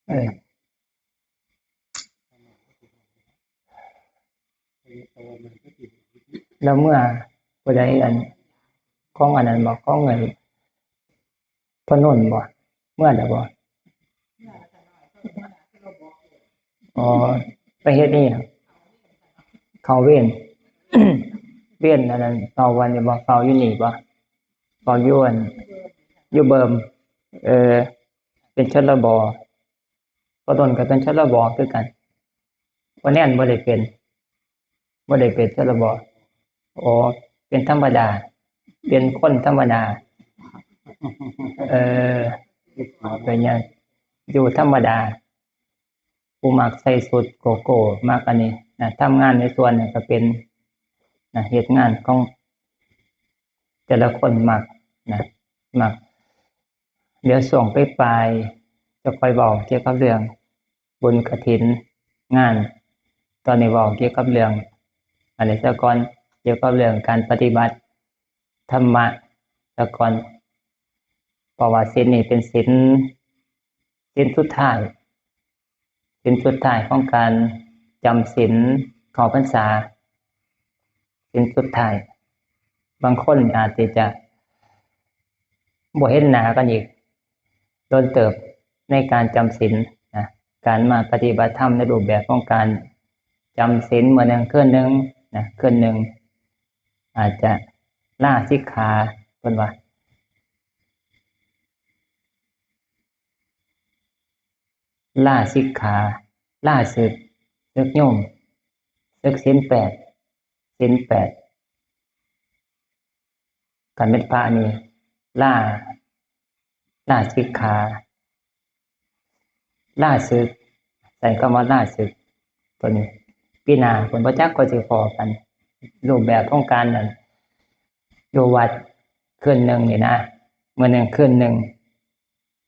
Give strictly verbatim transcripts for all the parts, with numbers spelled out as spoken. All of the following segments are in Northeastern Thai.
เออ แล้วเมื่อผู้ใดอัน ของอันนั้นบ่ ของเงินพนนบ่ เมื่อใดบ่ อ๋อ ไปเฮ็ดนี่ เขาเวียน เวียนอันนั้น เขาวันนี้บ่ เขาอยู่นี่บ่ เขาอยู่อัน อยู่เบิ่ม เออ เป็นชลบ พนนก็เป็นชลบ คือกัน บ่แน่นบ่ได้เป็น บ่ได้เป็นชลบ อ๋อ เป็นธรรมดา เป็นคนธรรมดา เออ เป็นหยัง อยู่ธรรมดา ผู้มักใส่ชุดโกโก้ มักอันนี้นะ ทำงานในสวนเนี่ยก็เป็นนะ เฮ็ดงานของแต่ละคนมักนะ มัก เดี๋ยวช่วงปลายๆ จะค่อยเว้าเกี่ยวกับเรื่องบุญกฐินงาน ตอนนี้เว้าเกี่ยวกับเรื่อง อันนี้ซะก่อน เกี่ยวกับเรื่องการปฏิบัติธรรมะซะก่อน เพราะว่าศีลนี่เป็นศีล ศีลสุดท้าย ศีลสุดท้ายของการจำศีลเข้าพรรษา ศีลสุดท้าย บางคนอาจจะบ่เห็นหน้ากันอีก โดนเติบในการจำศีลนะ การมาปฏิบัติธรรมในรูปแบบของการจำศีลมื้อหนึ่งคืนหนึ่งนะ คืนหนึ่ง อาจจะลาสิกขา เพิ่นว่า ลาสิกขา ลาสึก สึกโยม สึกศีลแปด ศีลแปด คันเป็นพระนี่ ลา ลาสิกขา ลาสึก ใส่คำว่าลาสึก ตัวนี้ ปีหน้าเพิ่นบ่จักก็สิพ้อกัน รูปแบบของการนั่น อยู่วัดคืนหนึ่งนี่นะ มื้อหนึ่งคืนหนึ่ง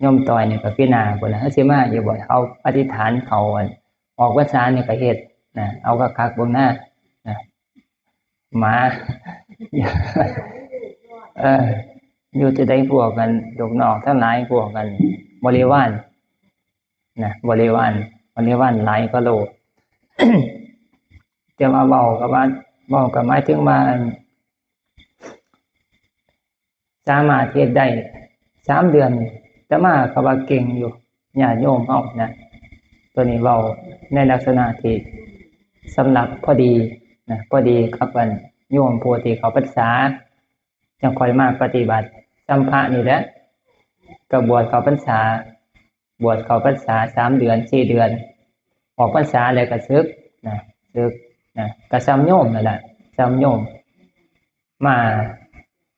โยมต่อยนี่ก็ปีหน้าพุ้นล่ะ เฮาสิมาอยู่บ่ เอาอธิษฐานเข้าอัน ออกพรรษานี่ก็เฮ็ดนะ เอาคักๆเบิ่งนะ นะ หมา เออ อยู่จะได้พวกกัน ลูกน้องทั้งหลายพวกกัน บริวารนะ บริวาร บริวารหลายกว่าโลก แต่ว่าเว้าก็ว่า เว้าก็หมายถึงว่า สามารถเฮ็ดได้สามเดือน อาตมาก็ว่าเก่งอยู่ ญาติโยมเฮานะ ตัวนี้เว้าในลักษณะที่สำหรับพอดีนะ พอดีกับอันโยมผู้ที่เข้าพรรษา จั่งค่อยมาปฏิบัติ ส่ำพระนี่แหละ ก็บวชเข้าพรรษา บวชเข้าพรรษาสามเดือน สี่เดือน ออกพรรษาแล้วก็สึกนะ สึกนะ ก็ส่ำโยมนั่นแหละ ส่ำโยม มา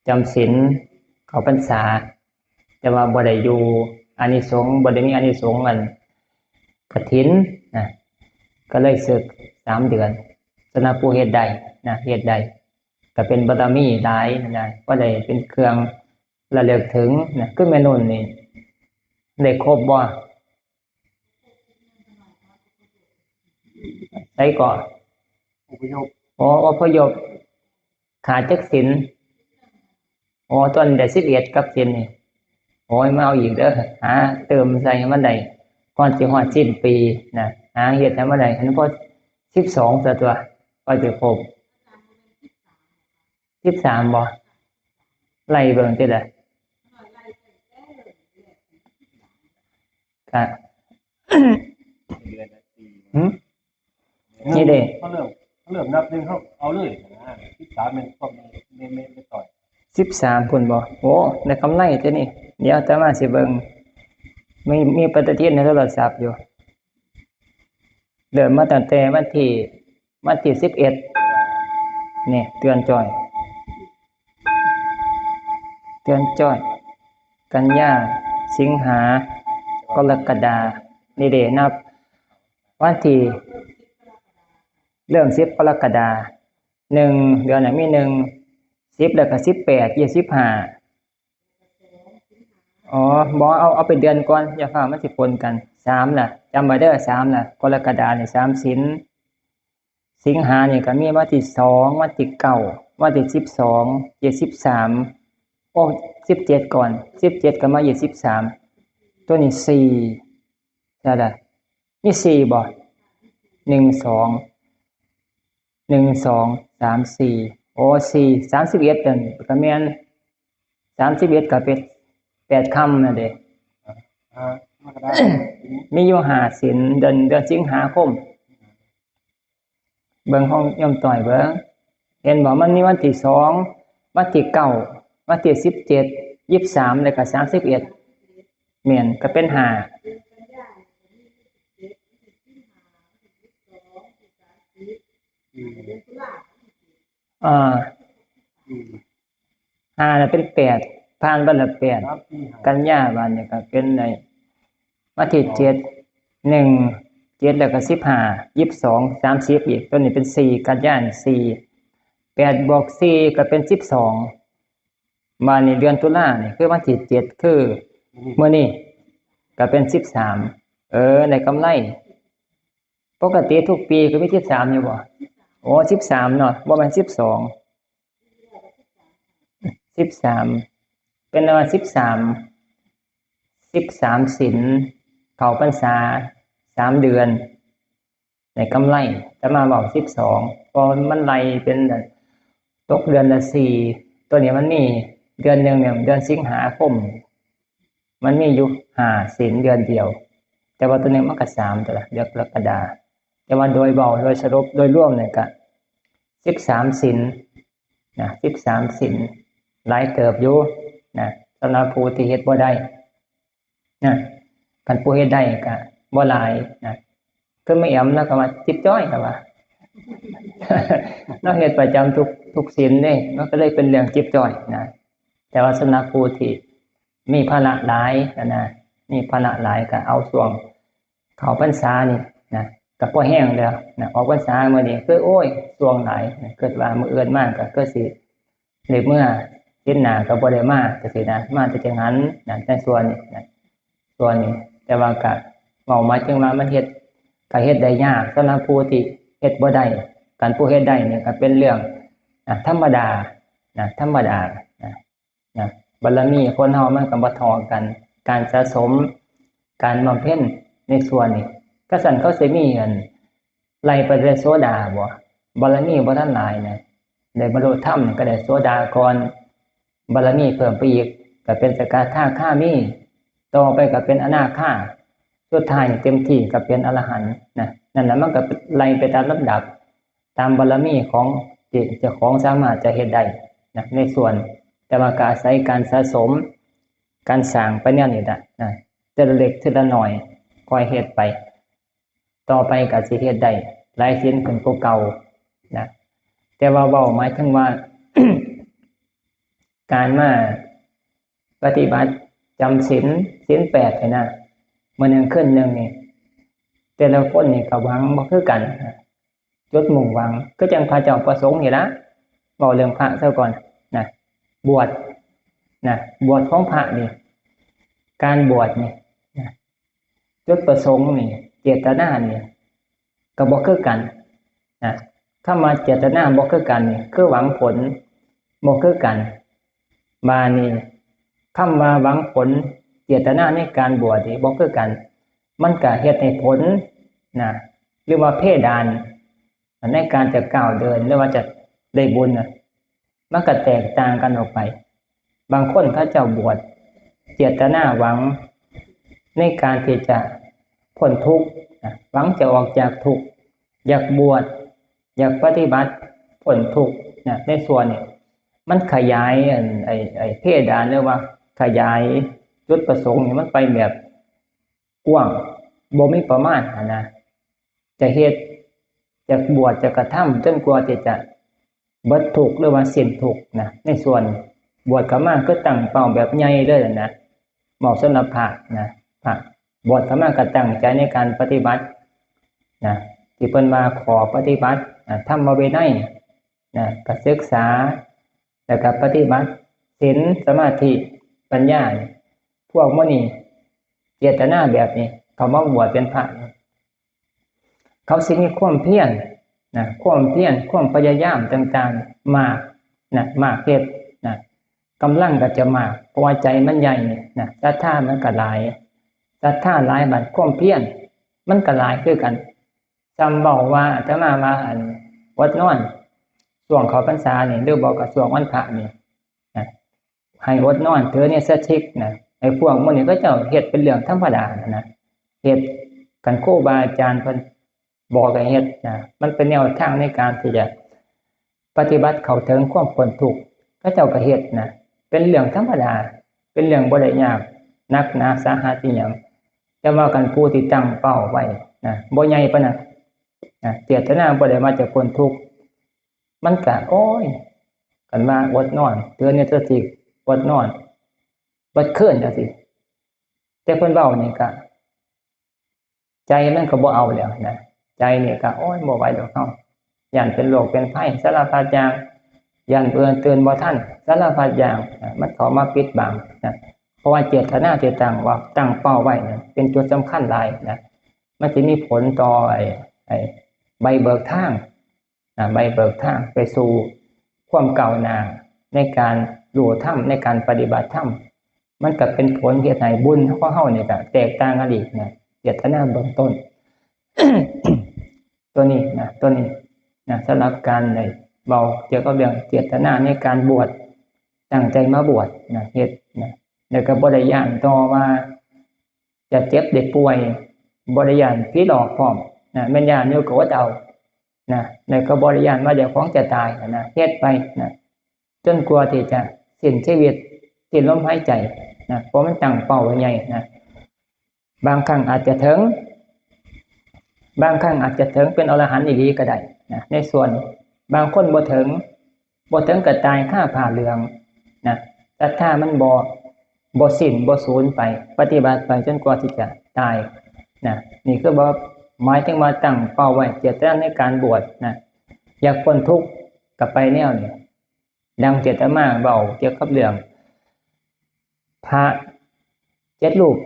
จำศีลเข้าพรรษา แต่ว่าบ่ได้อยู่อานิสงส์ บ่ได้มีอานิสงส์อันกฐินนะ ก็เลยสึกสามเดือน สำหรับผู้เฮ็ดได้นะ เฮ็ดได้ ก็เป็นบารมีหลายนะ ก็ได้เป็นเครื่องระลึกถึงนะ คือแม่นุ่นนี่ ได้ครบบ่ ไสก่อ อพยพ อ๋อ อพยพ ขาดจักศีล อ๋อ ตอนได้สิบเอ็ดกับศีลนี่ โอ้ย มาเอาอีกเด้อ หาเติมใส่ให้มันได้ ก่อนสิฮอดสิ้นปีนะ หาเฮ็ดให้มันได้ อันนั้นพอสิบสองซะตัว ก็สิครบ สิบสามบ่ ไล่เบิ่งติล่ะ กะ เดือนละสี่ หึ นี่เด้ เขาเริ่ม เขาเริ่มนับหนึ่ง เขาเอาเลยนะ สิบสาม เป็นพวกนี้ ไม่ ไม่ ไม่ต่อย สิบสามพุ้นบ่ โอ้ ได้กำไรตัวนี้ เดี๋ยวอาตมาสิเบิ่ง มี มีปฏิทินในโทรศัพท์อยู่ เริ่มมาตั้งแต่วันที่ วันที่สิบเอ็ด นี่ เตือนจ่อย เตือนจ่อย กันยา สิงหา กรกฎา นี่เด้ นับ วันที่ เริ่มสิบกรกฎา หนึ่ง เดือนน่ะมีหนึ่ง สิบ แล้วก็สิบแปด ยี่สิบห้า อ๋อ บ่ เอา เอาเป็นเดือนก่อน อย่าฟ้าว มันสิปนกัน สาม ล่ะ จำไว้เด้อ สาม ล่ะ กรกฎานี่ สามศีล สิงหานี่ก็มีวันที่สอง วันที่เก้า วันที่สิบสอง ยี่สิบสาม โอ้ สิบเจ็ด ก่อน สิบเจ็ด ก็มา ยี่สิบสาม ตัวนี้ สี่ ท่าใด มีสี่บ่ หนึ่ง สอง หนึ่ง สอง สาม สี่ โอ้ สี่ สามสิบเอ็ด นั่นก็แม่น สามสิบเอ็ด ก็เป็นแปดค่ำนั่นเด้ อ่า มกรา มีอยู่ห้าศีล เดือน เดือนสิงหาคม เบิ่งของโยมต้อยเบิ่ง เห็นบ่ มันมีวันที่สอง วันที่เก้า วันที่สิบเจ็ด ยี่สิบสาม แล้วก็สามสิบเอ็ด แม่น ก็เป็นห้า อืม อ่า อืม ห้าน่ะเป็นแปด ผ่านไปแล้วแปด ครับที่หา กันยา บาดนี้ก็เป็นในวันที่เจ็ด หนึ่ง เจ็ด แล้วก็สิบห้า ยี่สิบสอง สามสิบ อีก ตัวนี้เป็นสี่ กันยา สี่ แปด บวก สี่ ก็เป็น สิบสอง บาดนี้เดือนตุลานี่คือวันที่เจ็ด คือมื้อนี้ก็เป็น สิบสาม เออ ได้กำไร ปกติทุกปีก็มี สิบสาม อยู่บ่ โอ้ สิบสาม เนาะ บ่แม่น สิบสอง สิบสาม เป็นว่า สิบสาม สิบสาม ศีล เข้าพรรษา สาม เดือน ได้กำไร แต่มาเว้า สิบสอง เพราะมันไล่เป็นตกเดือนละสี่ ตัวนี้มันมีเดือนหนึ่งเนี่ย เดือนสิงหาคม มันมีอยู่ห้าศีลเดือนเดียว แต่ว่าตัวนี้มันก็สามตัวละ เดือนกรกฎา แต่ว่าโดยเบา โดยสรุป โดยรวมเนี่ยก็ สิบสาม ศีล นะ สิบสาม ศีล หลายเติบอยู่นะ สำหรับผู้ที่เฮ็ดบ่ได้นะ คันผู้เฮ็ดได้ก็บ่หลายนะ คือแม่แอมแล้วก็ว่าจิ๊บจ้อยก็ว่า เราเฮ็ดประจำทุก ทุกศีลเด้ มันก็เลยเป็นเรื่องจิ๊บจ้อยนะ แต่ว่าสำหรับผู้ที่มีภาระหลายนะ มีภาระหลายก็เอาช่วงเข้าพรรษานี่นะ ก็พอแฮงแล้วนะ ออกพรรษามื้อนี้คือ โอ้ย ช่วงหลายนะ คิดว่ามื้ออื่นมาก็คือสิได้เมือ ศีลหน้าก็บ่ได้มาจังซี้นะ มาแต่จังหันนะ ในส่วนนี้นะ ส่วนนี้ แต่ว่าก็เว้าหมายถึงว่ามันเฮ็ด ก็เฮ็ดได้ยากสำหรับผู้ที่เฮ็ดบ่ได้ คันผู้เฮ็ดได้เนี่ยก็เป็นเรื่องนะ ธรรมดานะ ธรรมดานะ นะ บารมีคนเฮามันก็บ่เท่ากัน การสะสม การบำเพ็ญในส่วนนี้ คันซั้นเขาสิมีอัน ไล่ไปแต่โสดาบ่ บารมีบ่ทันหลายนะ ได้บรรลุธรรมนี่ก็ได้โสดาก่อน บารมีเพิ่มไปอีก ก็เป็นสกทาคามี ต่อไปก็เป็นอนาคา สุดท้ายนี่เต็มที่ก็เป็นอรหันต์นะ นั่นแหละ มันก็ไล่ไปตามลำดับ ตามบารมีของที่เจ้าของสามารถจะเฮ็ดได้นะ ในส่วน แต่ว่าก็อาศัยการสะสม การสร้างไปแนวนี้ล่ะนะ ทีละเล็กทีละน้อย ค่อยเฮ็ดไป ต่อไปก็สิเฮ็ดได้หลายศีลขึ้นกว่าเก่านะ แต่ว่าเว้าหมายถึงว่า การมาปฏิบัติจำศีล ศีลแปดนี่นะ มื้อหนึ่งคืนหนึ่งนี่ แต่ละคนนี่ก็หวังบ่คือกันนะ จุดมุ่งหวัง คือจั่งพระเจ้าประสงค์นี่ละ เว้าเรื่องพระซะก่อนนะ บวชนะ บวชของพระนี่ การบวชนี่นะ จุดประสงค์นี่ เจตนานี่ ก็บ่คือกันนะ คำว่าเจตนาบ่คือกันนี่ คือหวังผลบ่คือกัน บาดนี้ คำว่าหวังผล เจตนาในการบวชนี่บ่คือกัน มันก็เฮ็ดให้ผลนะ หรือว่าเพดานในการจะก้าวเดิน หรือว่าจะได้บุญน่ะ มันก็แตกต่างกันออกไป บางคนเขาเจ้าบวช เจตนาหวัง ในการที่จะพ้นทุกข์นะ หวังจะออกจากทุกข์ อยากบวช อยากปฏิบัติพ้นทุกข์นะ ในส่วนนี้ มันขยายอัน ไอ้ ไอ้เพดาน หรือว่าขยายจุดประสงค์นี่มันไปแบบกว้าง บ่มีประมาณหั้นนะ จะเฮ็ด จะบวช จะกระทำ จนกว่าที่จะเบิดทุกข์ หรือว่าสิ้นทุกข์นะ ในส่วนบวชเข้ามาคือตั้งเป้าแบบใหญ่เลยนะ เหมาะสำหรับพระนะ พระบวชเข้ามาก็ตั้งใจในการปฏิบัตินะ ที่เพิ่นว่าขอปฏิบัตินะ ธรรมวินัยนะ ก็ศึกษา แล้วก็ปฏิบัติ ศีล สมาธิ ปัญญา พวกหมู่นี้ เจตนาแบบนี้ เขามาบวชเป็นพระ เขาสิมีความเพียรนะ ความเพียร ความพยายามต่างๆ มากนะ มากเฮ็ดนะ กำลังก็จะมาก เพราะว่าใจมันใหญ่นะ ศรัทธามันก็หลาย ศ ศรัทธาหลายบัดความเพียรมันก็หลายคือกัน จำเว้าว่าอาตมาว่าอันอดนอนช่วงเข้าพรรษานี่ หรือบอกกับช่วงวันพระนี่นะ ให้อดนอน ถือเนสชิกนะ ไอ้พวกหมู่นี้เขาเจ้าเฮ็ดเป็นเรื่องธรรมดานะ เฮ็ด คันครูบาอาจารย์เพิ่นบอกให้เฮ็ดนะ มันเป็นแนวทางในการที่จะปฏิบัติเข้าถึงความพ้นทุกข์ เขาเจ้าก็เฮ็ดนะ เป็นเรื่องธรรมดา เป็นเรื่องบ่ได้ยากนักหนาสาหัสอีหยัง แต่ว่าคันผู้ที่ตั้งเป้าไว้นะ บ่ใหญ่ปานนั้นนะ เจตนาบ่ได้ว่าจะพ้นทุกข์ มันก็ โอ้ย คันว่าอดนอน ถือเนสชิก อดนอน เบิดคืนจังซี้ แต่เพิ่นเว้านี่ก็ ใจมันก็บ่เอาแล้วนะ ใจนี่ก็ โอ้ย บ่ไหวดอกเฮา ย้านเป็นโรคเป็นภัยสารพัดอย่าง ย้านเอิ้นตื่นบ่ทันสารพัดอย่างนะ มันเข้ามาปิดบังนะ เพราะว่าเจตนาที่ตั้งว่า ตั้งเป้าไว้นะ เป็นจุดสำคัญหลายนะ มันสิมีผลต่อไอ้ ไอ้ใบเบิกทางนะ ใบเบิกทางไปสู่ความก้าวหน้าในการรู้ธรรม ในการปฏิบัติธรรม มันก็เป็นผลเฮ็ดให้บุญของเฮานี่ก็แตกต่างกันอีกนะ เจตนาเบื้องต้น ตัวนี้นะ ตัวนี้นะ สำหรับการได้เว้าเกี่ยวกับเรื่องเจตนาในการบวช ตั้งใจมาบวชนะ เฮ็ดนะ แล้วก็บ่ได้ย้านต่อว่าจะเจ็บได้ป่วย บ่ได้ย้านผีหลอกพร้อมนะ แม่นย้านอยู่ก็อดเอานะ แล้วก็บ่ได้ย้านว่าเจ้าของจะตายนะ เฮ็ดไปนะ จนกว่าที่จะสิ้นชีวิต สิ้นลมหายใจนะ เพราะมันตั้งเป้าไว้ใหญ่นะ บางครั้งอาจจะถึง บางครั้งอาจจะถึงเป็นอรหันต์อีหลีก็ได้นะ ในส่วน บางคนบ่ถึง บ่ถึงก็ตายคาผ้าเหลืองนะ ศรัทธามันบ่ บ่สิ้น บ่สูญไป ปฏิบัติไปจนกว่าที่จะตายนะ นี่คือบ่ หมายถึงว่าตั้งเป้าไว้ เจตนาในการบวชนะ อยากพ้นทุกข์ก็ไปแนวนี้ ดังที่อาตมาเว้าเกี่ยวกับเรื่อง พระเจ็ดรูป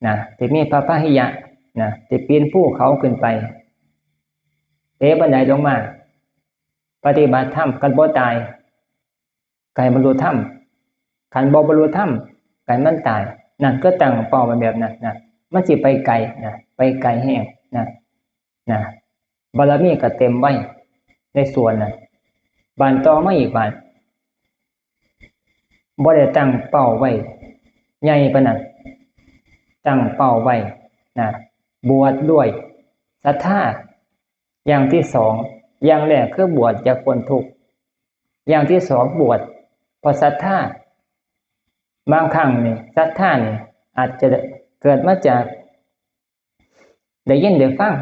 นะ ที่มีพระพาหิยะนะ ที่ปีนภูเขาขึ้นไป เตะบันไดลงมา ปฏิบัติธรรม คันบ่ตาย ก็ให้บรรลุธรรม คันบ่บรรลุธรรม ก็ให้มันตาย นั่นคือตั้งเป้าไว้แบบนั้นนะ มันสิไปไกลนะ ไปไกลแฮงนะ นะ บารมีก็เต็มไว้ในส่วนน่ะ บานต่อมาอีกบาน บ่ได้ตั้งเป้าไว้ใหญ่ปานนั้น ตั้งเป้าไว้นะ บวชด้วยศรัทธา อย่างที่สอง อย่างแรกคือบวชอยากพ้นทุกข์ อย่างที่สองบวชเพราะศรัทธา บางครั้งนี่ศรัทธานี่อาจจะเกิดมาจาก ได้ยินได้ฟัง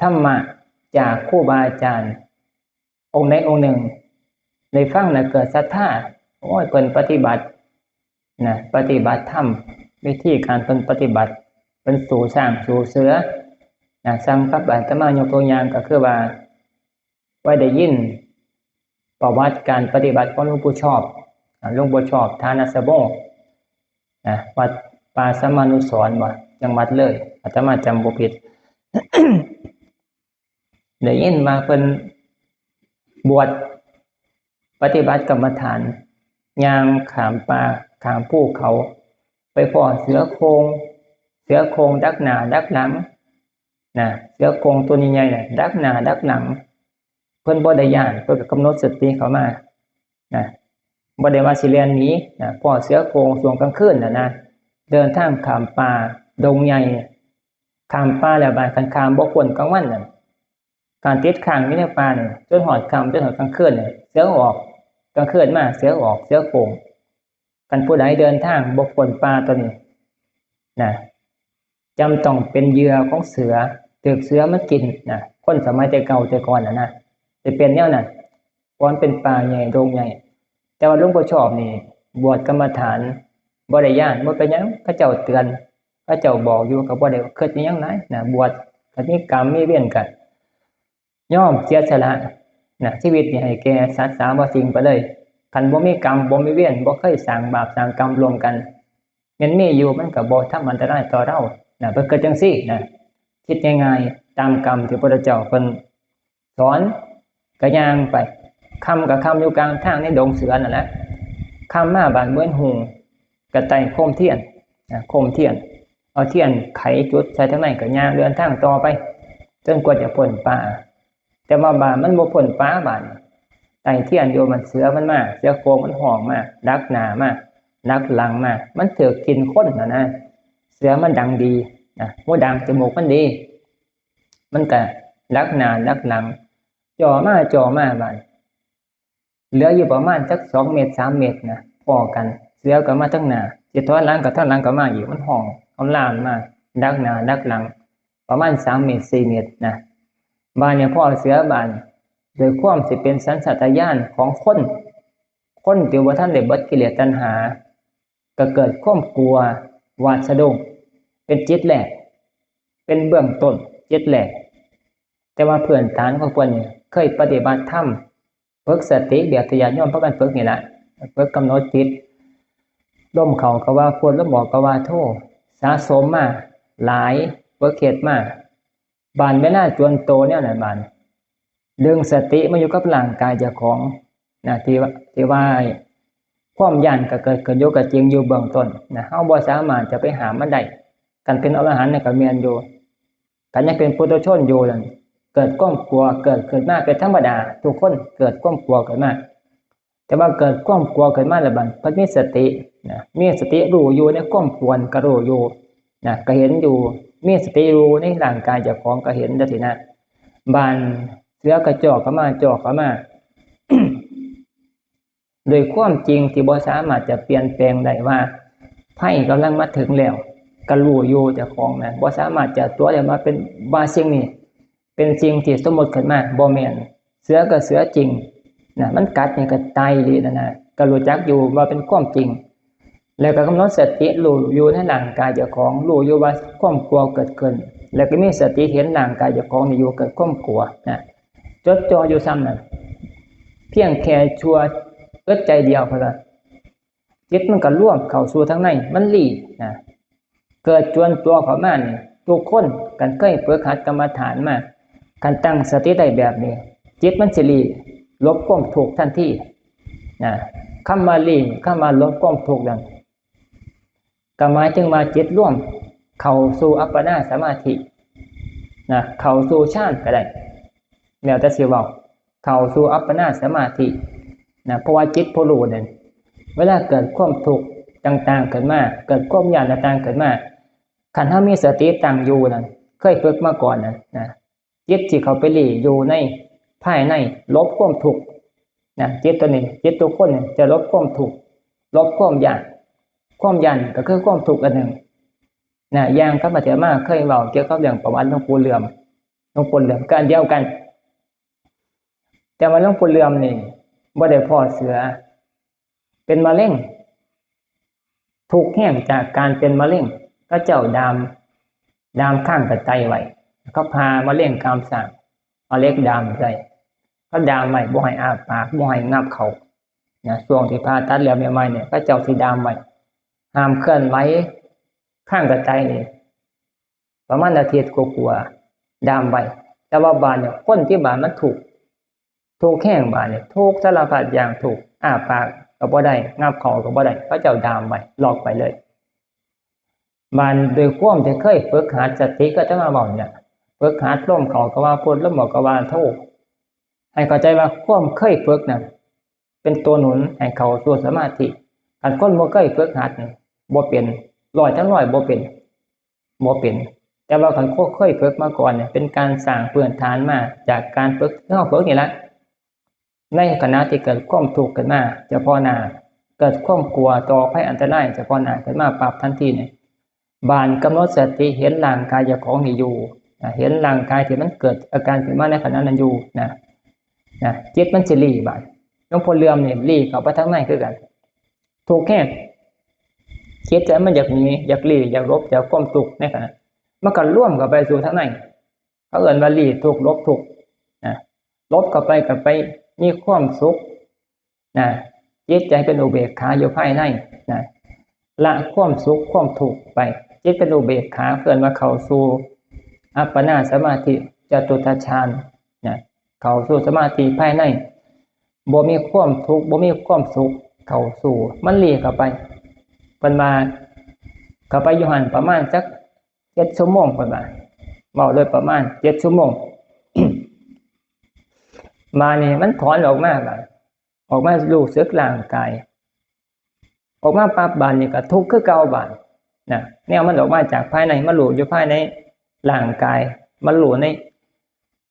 ธรรมะจากครูบาอาจารย์องค์ใดองค์หนึ่ง ได้ฟังแล้วเกิดศรัทธา โอ้ย เพิ่นปฏิบัตินะ ปฏิบัติธรรม วิธีการเพิ่นปฏิบัติ เพิ่นสู้ช้างสู้เสือนะ ส่ำกับอาตมายกตัวอย่างก็คือว่า ว่าได้ยินประวัติการปฏิบัติของหลวงปู่ชอบ อ่า หลวงปู่ชอบ ฐานะสโม นะ วัดป่าสมานุสรณ์ บ่ จังหวัดเลย อาตมาจำบ่ผิด ได้ยินว่าเพิ่นบวชปฏิบัติกรรมฐาน ย่างข้ามป่าข้ามภูเขา ไปพ้อเสือโคร่ง เสือโคร่งดักหน้าดักหลังนะ เสือโคร่งตัวใหญ่ๆน่ะ ดักหน้าดักหลัง เพิ่นบ่ได้ย้าน เพิ่นก็กำหนดสติเข้ามานะ บ่ได้ว่าสิแล่นหนีนะ พ้อเสือโคร่งช่วงกลางคืนน่ะนะ เดินทางข้ามป่าดงใหญ่ ข้ามป่าแล้วบาดคันข้ามบ่พ้นกลางวันน่ะ การติดค้างอยู่ในป่านี่ จนฮอดค่ำ จนฮอดกลางคืนนี่ เสือออก กลางคืนมาเสือออก เสือโคร่ง คันผู้ใดเดินทางบ่พ้นป่าตัวนี้นะ จำต้องเป็นเหยื่อของเสือ ถูกเสือมันกินนะ คนสมัยแต่เก่าแต่ก่อนน่ะนะ สิเป็นแนวนั้น เพราะมันเป็นป่าใหญ่ ดงใหญ่ แต่ว่าหลวงปู่ชอบนี่ บวชกรรมฐาน บ่ได้ย้าน บ่เป็นหยัง เขาเจ้าเตือน เขาเจ้าบอกอยู่ ก็บ่ได้คิดอิหยังหลายนะ บวช คันมีกรรมมีเวรก็ยอมเสียสละนะ ชีวิตนี่ให้แก่สัตว์สามสิ่งไปเลย คันบ่มีกรรม บ่มีเวร บ่เคยสร้างบาปสร้างกรรมร่วมกัน แม่นมีอยู่มันก็บ่ทำอันตรายต่อเรานะ เพิ่นคิดจังซี่นะ คิดง่ายๆ ตามกรรมที่พระพุทธเจ้าเพิ่นสอน ก็ย่างไป ค่ำก็ค่ำอยู่กลางทางในดงเสือนั่นแหละ ค่ำมาบาดเมือนหุง ก็ไต่โคมเทียนนะ โคมเทียน เอาเทียนไขจุดใส่ทางในก็ย่างเดินทางต่อไป จนกว่าจะพ้นป่า แต่ว่าบาดมันบ่พ้นป่าบาด ไต่เทียนอยู่มันเสือมันมา เสือโคร่งมันฮ้องมา ดักหน้ามา ดักหลังมา มันถืกถิ่นคนนะนะ เสือมันดังดีนะ หูดังจมูกมันดี มันก็ดักหน้าดักหลัง จ่อมาจ่อมาบาด เหลืออยู่ประมาณจักสองเมตรสามเมตรนะ พ้อกัน เสือก็มาทางหน้า สิถอยหลังก็ถอยหลังก็มาอีก มันฮ้องคำรามมา ดักหน้าดักหลัง ประมาณสามเมตรสี่เมตรนะ บาดเนี่ยพ้อเสือบาด โดยความสิเป็นสัญชาตญาณของคน คนที่บ่ทันได้เบิดกิเลสตัณหา ก็เกิดความกลัวหวาดสะดุ้ง เป็นจิตแรก เป็นเบื้องต้น จิตแรก แต่ว่าพื้นฐานของเพิ่นนี่เคยปฏิบัติธรรม ฝึกสติแบบที่ญาติโยมพากันฝึกนี่แหละ ฝึกกำหนดจิต ลมเข้าก็ว่าพุท ลมออกก็ว่าโธ สะสมมาหลาย ฝึกเฮ็ดมา บาดเวลาจวนโตแนวนั้นบาด ดึงสติมาอยู่กับร่างกายเจ้าของนะ ที่ว่า ที่ว่าความย้านก็เกิดขึ้นอยู่ก็จริงอยู่เบื้องต้นนะ เฮาบ่สามารถจะไปห้ามมันได้ คันเป็นอรหันต์นี่ก็แม่นอยู่ คันยังเป็นปุถุชนอยู่นั่น เกิดความกลัวเกิดขึ้นมาเป็นธรรมดา ทุกคนเกิดความกลัวขึ้นมา แต่ว่าเกิดความกลัวขึ้นมาแล้วบัด เพิ่นมีสตินะ มีสติรู้อยู่ในความกลัวก็รู้อยู่นะ ก็เห็นอยู่ มีสติรู้ในร่างกายเจ้าของก็เห็นจั่งซี้นะ บาดเสือก็จ่อเข้ามา จ่อเข้ามา โดยความจริงที่บ่สามารถจะเปลี่ยนแปลงได้ว่า ภัยกำลังมาถึงแล้ว ก็รู้อยู่เจ้าของนะ บ่สามารถจะตัวได้ว่าเป็น ว่าสิ่งนี้เป็นสิ่งที่สมมุติขึ้นมา บ่แม่น เสือก็เสือจริงนะ มันกัดนี่ก็ตายอีหลีนั่นนะ ก็รู้จักอยู่ว่าเป็นความจริง แล้วก็กำหนดสติรู้อยู่ในร่างกายเจ้าของ รู้อยู่ว่าความกลัวเกิดขึ้น แล้วก็มีสติเห็นร่างกายเจ้าของนี่อยู่ เกิดความกลัวนะ จดจ่ออยู่ส่ำนั้น เพียงแค่ชั่วอึดใจเดียวเท่านั้น จิตมันก็รวมเข้าสู่ทางใน มันหลีกนะ เกิดจวนตัวเข้ามานี่ ทุกคนคันเคยฝึกหัดกรรมฐานมา คันตั้งสติได้แบบนี้ จิตมันสิหลีก หลบความทุกข์ทันทีนะ คำว่าหลีก คำว่าหลบความทุกข์นั่น ก็หมายถึงว่าจิตรวมเข้าสู่อัปปนาสมาธินะ เข้าสู่ฌานก็ได้ แล้วแต่สิเว้า เข้าสู่อัปปนาสมาธินะ เพราะว่าจิตผู้รู้นั่น เวลาเกิดความทุกข์ต่างๆขึ้นมา เกิดความย้านต่างๆขึ้นมา คันเฮามีสติตั้งอยู่นั่น เคยฝึกมาก่อนนั่นนะ จิตสิเข้าไปหลีกอยู่ในภายใน หลบความทุกข์นะ จิตตัวนี้ จิตทุกคนเนี่ยจะหลบความทุกข์ หลบความย้าน ความย้านก็คือความทุกข์อันหนึ่งนะ อย่างคำอาตมาเคยเว้าเกี่ยวกับเรื่องประวัติหลวงปู่เหลื่อม หลวงปู่เหลื่อมก็อันเดียวกัน แต่ว่าหลวงปู่เหลื่อมนี่บ่ได้พ้อเสือ เป็นมะเร็ง ทุกข์แฮงจากการเป็นมะเร็ง เขาเจ้าดาม ดามข้างกระไตไว้ เขาผ่ามะเร็งกรามสร้าง เอาเหล็กดามไว้ เขาดามไว้ บ่ให้อ้าปาก บ่ให้งับเข้านะ ช่วงที่ผ่าตัดแล้วใหม่ๆเนี่ย เขาเจ้าสิดามไว้ ห้ามเคลื่อนไหว ข้างกระไตนี่ ประมาณอาทิตย์กว่าๆ ดามไว้ แต่ว่าบาดเนี่ย คนที่บาดมันทุกข์ ทุกข์แฮงบาดเนี่ย ทุกข์สารพัดอย่าง ทุกข์ อ้าปากก็บ่ได้ งับเข้าก็บ่ได้ เขาเจ้าดามไว้ ล็อกไว้เลย บาดโดยความที่เคยฝึกหัดสติ ก็จะมาเว้าเนี่ย ฝึกหัดลมเข้าก็ว่าพุท ลมออกก็ว่าโธ ให้เข้าใจว่าความเคยฝึกน่ะ เป็นตัวหนุนให้เข้าสู่สมาธิ คันคนบ่เคยฝึกหัดนี่ บ่เป็น ร้อยทั้งร้อยบ่เป็น บ่เป็น แต่ว่าคันคนเคยฝึกมาก่อนเนี่ย เป็นการสร้างพื้นฐานมาจากการฝึกที่เราฝึกนี่แหละ ในขณะที่เกิดความทุกข์ขึ้นมาเฉพาะหน้า เกิดความกลัวต่อภัยอันตรายเฉพาะหน้าขึ้นมาปั๊บทันทีเนี่ย บาดกำหนดสติเห็นร่างกายเจ้าของนี่อยู่นะ เห็นร่างกายที่มันเกิดอาการขึ้นมาในขณะนั้นอยู่นะ นะ จิตมันสิหลีกบาด หลวงพ่อเหลื่อมนี่หลีกเข้าไปทางในคือกัน ทุกข์แฮง จิตใจมันอยากหนี อยากหลีก อยากหลบจากความทุกข์ในขณะ มันก็รวมเข้าไปสู่ทางใน เขาเอิ้นว่าหลีกทุกข์ หลบทุกข์นะ หลบเข้าไปก็ไปมีความสุขนะ จิตใจเป็นอุเบกขาอยู่ภายในนะ ละความสุขความทุกข์ไป จิตเป็นอุเบกขา เอิ้นว่าเข้าสู่อัปปนาสมาธิจตุตถฌานนะ เข้าสู่สมาธิภายใน บ่มีความทุกข์ บ่มีความสุข เข้าสู่ มันหลีกเข้าไป เพิ่นว่าเข้าไปอยู่หั่นประมาณจัก จ็ดชั่วโมงประมาณ เว้าโดยประมาณเจ็ดชั่วโมง มานี่มันถอนออกมาบาด ออกมารู้สึกร่างกาย ออกมาปั๊บบาดนี่ก็ทุกข์คือเก่าบาดนะ แนวมันออกมาจากภายใน มารู้อยู่ภายในร่างกาย มารู้ใน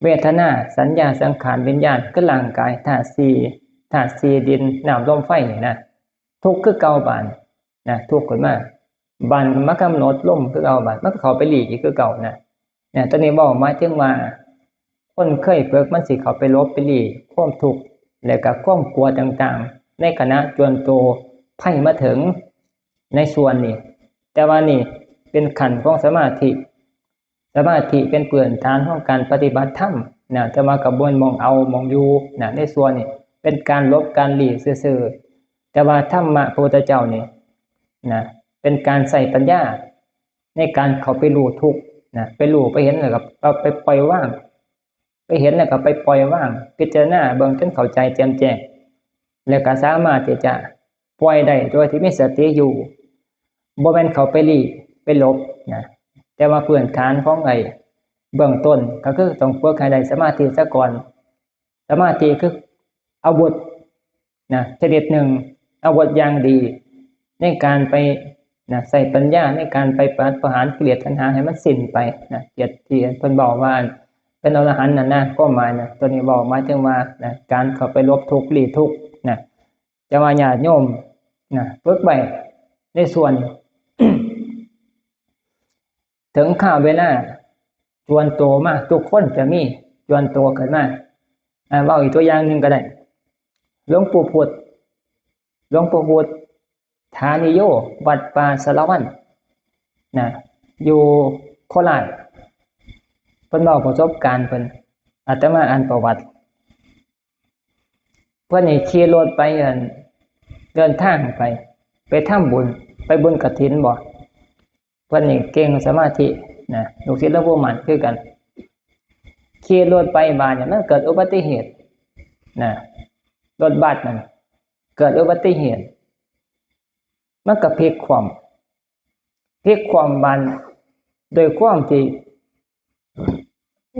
เวทนา สัญญา สังขาร วิญญาณ คือร่างกาย ธาตุสี่ ธาตุสี่ ดิน น้ำ ลม ไฟนี่นะ ทุกข์คือเก่าบาดนะ ทุกข์ขึ้นมา บาดมากำหนดลมคือเก่าบาด มันก็เข้าไปหลีกอีกคือเก่านะ เนี่ย ตัวนี้เว้าหมายถึงว่า คนเคยฝึกมันสิเข้าไปหลบไปหลีกความทุกข์ และก็ความกลัวต่างๆ ในขณะจวนโตภัยมาถึงในส่วนนี้ แต่ว่านี่เป็นขั้นของสมาธิ สมาธิเป็นพื้นฐานของการปฏิบัติธรรมนะ แต่ว่าก็บ่แม่นหม่องเอาหม่องอยู่นะ ในส่วนนี้เป็นการหลบการหลีกซื่อๆ แต่ว่าธรรมะพระพุทธเจ้านี่นะ เป็นการใช้ปัญญา ในการเข้าไปรู้ทุกข์นะ ไปรู้ไปเห็นแล้วก็เอาไปปล่อยวาง ไปเห็นแล้วก็ไปปล่อยวาง พิจารณาเบิ่งจนเข้าใจแจ่มแจ้ง แล้วก็สามารถที่จะปล่อยได้โดยที่มีสติอยู่ บ่แม่นเข้าไปหลีกไปหลบนะ แต่ว่าพื้นฐานของไอ้เบื้องต้นก็คือต้องฝึกให้ได้สมาธิซะก่อน สมาธิคืออาวุธนะ ชนิดหนึ่ง อาวุธอย่างดี ในการไปนะ ใช้ปัญญาในการไปปราบประหารกิเลสตัณหาให้มันสิ้นไปนะ เกียรติที่เพิ่นบอกว่าเป็นอรหันต์นะนะ ความหมายนะ ตัวนี้บอกหมายถึงว่านะ การเข้าไปหลบทุกข์หลีกทุกข์นะ แต่ว่าญาติโยมนะ ฝึกไว้ในส่วน ถึงคราวเวลาจวนโตมา ทุกคนจะมีจวนโตขึ้นมา อ่า เว้าอีกตัวอย่างหนึ่งก็ได้ หลวงปู่พุทธ หลวงปู่พุทธ ฐานิโย วัดป่าสารวันนะ อยู่โคราช เพิ่นเล่าประสบการณ์เพิ่น อาตมาอ่านประวัติ เพิ่นนี่ขี่รถไป เอิ้น เดินทางไป ไปทำบุญ ไปบุญกฐินบ่ เพิ่นนี่เก่งสมาธินะ ลูกศิษย์หลวงปู่มั่นคือกัน ขี่รถไปบาดเนี่ยมันเกิดอุบัติเหตุนะ รถบัสนั่นเกิดอุบัติเหตุ มันก็พลิกคว่ำ พลิกคว่ำบาด โดยความที่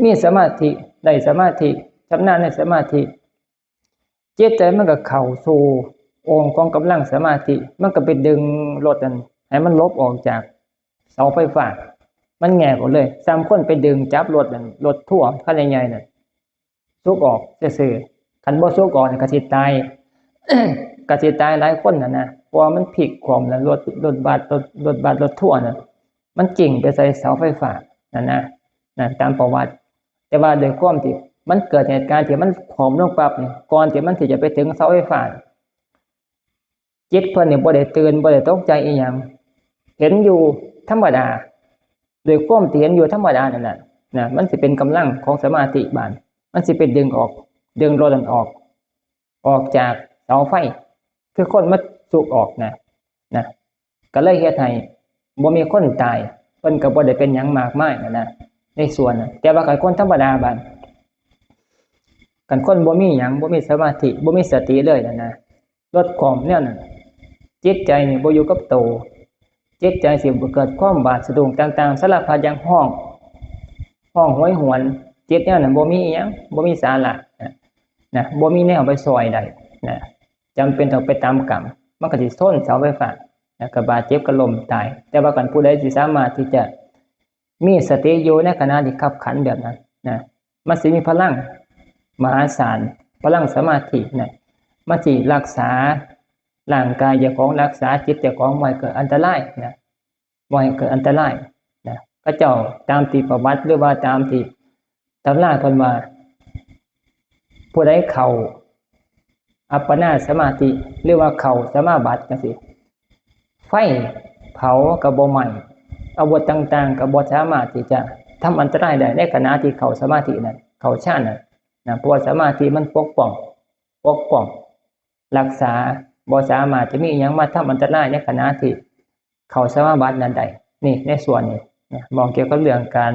มีสมาธิ ได้สมาธิ ชำนาญในสมาธิ จิตใจมันก็เข้าสู่องค์ของกำลังสมาธิ มันก็ไปดึงรถนั่นให้มันหลบออกจากเสาไฟฟ้า มันแงกออกเลย ส่ำคนไปดึงจับรถนั่น รถทัวร์คันใหญ่ๆนั่น สุกออกซื่อๆ คันบ่สุกออกนี่ก็สิตาย ก็สิตายหลายคนน่ะนะ เพราะว่ามันพลิกคว่ำแล้ว รถ รถบัส รถ รถบัส รถทัวร์น่ะ มันจิ่งไปใส่เสาไฟฟ้านั่นนะ นะ ตามประวัติ แต่ว่าด้วยความที่มันเกิดเหตุการณ์ที่มันคว่ำลงปั๊บนี่ ก่อนที่มันที่จะไปถึงเสาไฟฟ้า จิตเพิ่นนี่บ่ได้ตื่น บ่ได้ตกใจอีหยัง เห็นอยู่ธรรมดา ด้วยความที่เห็นอยู่ธรรมดานั่นแหละนะ มันสิเป็นกำลังของสมาธิบาด มันสิไปดึงออก ดึงรถนั่นออก ออกจากเสาไฟ คือคนมาสุกออกนะ นะ ก็เลยเฮ็ดให้บ่มีคนตาย เพิ่นก็บ่ได้เป็นหยังมากมายนะนะ ในส่วนน่ะ แต่ว่าคันคนธรรมดาบาด คันคนบ่มีหยัง บ่มีสมาธิ บ่มีสติเลยนะนะ รถคว่ำแนวนั้น จิตใจนี่บ่อยู่กับโต จิตใจสิเกิดความบาดสะดุ้งต่างๆ สารพัดอย่าง ฮ้อง ฮ้องโหยหวน จิตแนวนั้นบ่มีอิหยัง บ่มีสาระนะ นะ บ่มีแนวไปซ่อยได้นะ จำเป็นต้องไปตามกรรม มันก็สิชนเสาไฟฟ้า แล้วก็บาดเจ็บก็ล้มตาย แต่ว่าคันผู้ใดที่สามารถที่จะมีสติอยู่ในขณะที่คับขันแบบนั้นนะ มันสิมีพลังมหาศาล พลังสมาธินะ มันสิรักษาร่างกายเจ้าของ รักษาจิตเจ้าของบ่ให้เกิดอันตรายนะ บ่ให้เกิดอันตรายนะ เขาเจ้าตามที่ประวัติ หรือว่าตามที่ตำราเพิ่นว่า ผู้ใดเข้าอัปปนาสมาธิ หรือว่าเข้าสมาบัติจังซี่ ไฟเผาก็บ่ไหม้ อาวุธต่างๆ ก็บ่สามารถที่จะทำอันตรายได้ในขณะที่เข้าสมาธินั้น เข้าฌานนั้นนะ เพราะว่าสมาธิมันปกป้อง ปกป้อง รักษา บ่สามารถจะมีอิหยังมาทำอันตรายในขณะที่เข้าสมาบัตินั้นได้ นี่ในส่วนนี้นะ มองเกี่ยวกับเรื่องการ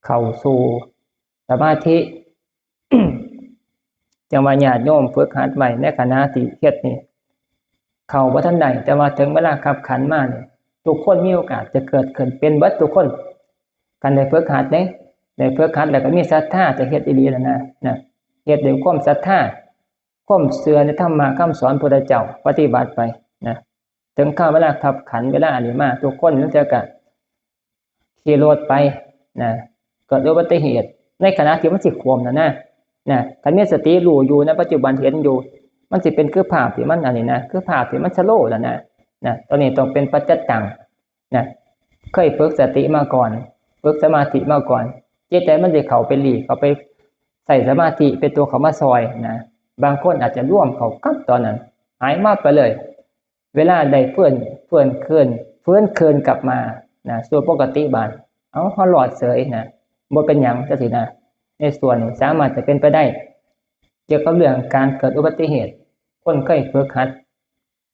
เข้าสู่สมาธิ จั่งว่าญาติโยมฝึกหัดไว้ในขณะที่เฮ็ดนี่ เข้าบ่ทันได้ แต่ว่าถึงเวลาคับขันมานี่ ทุกคนมีโอกาสจะเกิดขึ้นเป็นเบิดทุกคน คันได้ฝึกหัดเด้ ได้ฝึกหัดแล้วก็มีศรัทธาจะเฮ็ดอีหลีนั่นนะ นะ เฮ็ดด้วยความศรัทธา ความเชื่อในธรรมะคำสอนพุทธเจ้า ปฏิบัติไปนะ ถึงคราวเวลาคับขัน เวลาอันนี้มา ทุกคนจั่งซี้ก็ขี่รถไปนะ เกิดอุบัติเหตุ ในขณะที่มันสิขวมนั่นนะ นะ คันมีสติรู้อยู่ในปัจจุบัน เห็นอยู่ มันสิเป็นคือภาพที่มันอันนี้นะ คือภาพที่มันสโลว์นั่นนะ นะ ตอนนี้ต้องเป็นปัจจัตตังนะ เคยฝึกสติมาก่อน ฝึกสมาธิมาก่อน จิตใจมันสิเข้าไปหลีก เข้าไปใส่สมาธิเป็นตัวเข้ามาซอยนะ บางคนอาจจะร่วมเข้ากับตอนนั้น หายวับไปเลย เวลาได้เฟื่อน เฟื่อนคืน ฟื้นคืนกลับมานะ สู่ปกติบาด เอ้า เฮารอดเสยนะ บ่เป็นหยังจั่งซี้นะ ในส่วนนี้สามารถจะเป็นไปได้ เกี่ยวกับเรื่องการเกิดอุบัติเหตุ คนเคยฝึกหัด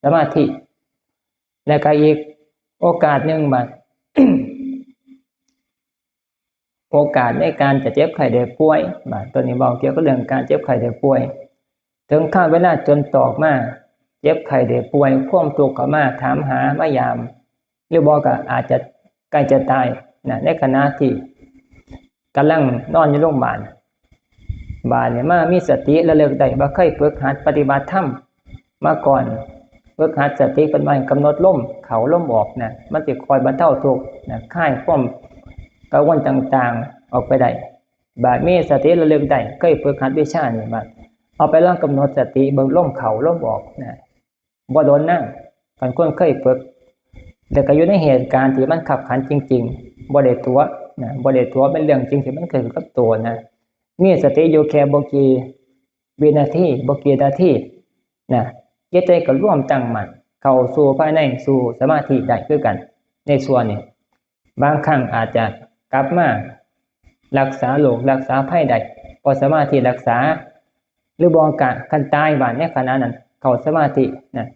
สมาธิ และก็อีกโอกาสหนึ่งบาด โอกาสในการจะเจ็บไข้ได้ป่วย บาด ตัวนี้เว้าเกี่ยวกับเรื่องการเจ็บไข้ได้ป่วย ถึงคราวเวลาจนตอกมา เจ็บไข้ได้ป่วย ความทุกข์เข้ามาถามหา มายาม หรือบ่ก็อาจจะใกล้จะตายนะ ในขณะที่กำลังนอนอยู่โรงพยาบาล บาดนี้มามีสติระลึกได้ว่าเคยฝึกหัดปฏิบัติธรรมมาก่อน ฝึกหัดสติเป็นว่ากำหนดลมเข้าลมออกนะ มันสิคอยบรรเทาทุกข์นะ คลายความกังวลต่างๆออกไปได้ บาดมีสติระลึกได้ เคยฝึกหัดวิชานี้มา เอาไปลองกำหนดสติเบิ่งลมเข้าลมออกนะ บ่โดนนะ คันคนเคยฝึก แล้วก็อยู่ในเหตุการณ์ที่มันคับขันจริงๆ บ่ได้ตั๋วนะ บ่ได้ตั๋ว เป็นเรื่องจริงที่มันเกิดกับตัวนะ มีสติอยู่แค่บ่กี่วินาที บ่กี่นาทีนะ จิตใจก็รวมตั้งมั่น เข้าสู่ภายใน สู่สมาธิได้คือกัน ในส่วนนี้ บางครั้งอาจจะกลับมารักษาโรค รักษาภัยได้ เพราะสมาธิรักษา หรือบ่ก็คันตายบาดในขณะนั้น เข้าสมาธินะ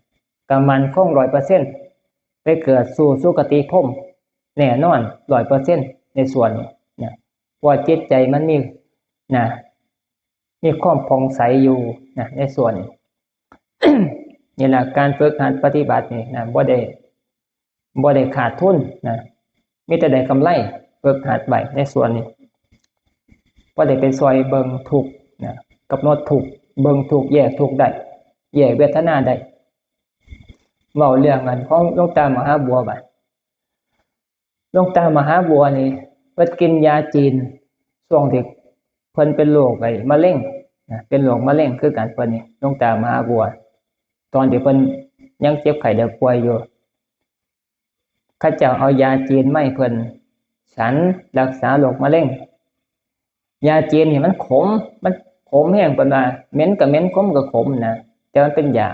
ก็มั่นคงร้อยเปอร์เซ็นต์ ไปเกิดสู่สุคติพรหมแน่นอนร้อยเปอร์เซ็นต์ ในส่วนนี้นะ เพราะว่าจิตใจมันมีนะ มีความผ่องใสอยู่นะ ในส่วนนี้ นี่ล่ะ การฝึกหัดปฏิบัตินี่นะ บ่ได้ บ่ได้ขาดทุนนะ มีแต่ได้กำไร ฝึกหัดไว้ในส่วนนี้ บ่ได้ไปซอยเบิ่งทุกข์นะ กำหนดทุกข์ เบิ่งทุกข์ แยกทุกข์ได้ แยกเวทนาได้ เว้าเรื่องอันของหลวงตามหาบัวบาด หลวงตามหาบัวนี่ เพิ่นกินยาจีน ช่วงที่เพิ่นเป็นโรคไอ้มะเร็งนะ เป็นโรคมะเร็งคือกันเพิ่นนี่ หลวงตามหาบัว ตอนที่เพิ่นยังเจ็บไข้ได้ป่วยอยู่ เขาเจ้าเอายาจีนมาให้เพิ่นฉันรักษาโรคมะเร็ง ยาจีนนี่มันขม มันขมแฮง เพิ่นว่า เหม็นก็เหม็น ขมก็ขมนะ แต่มันเป็นยา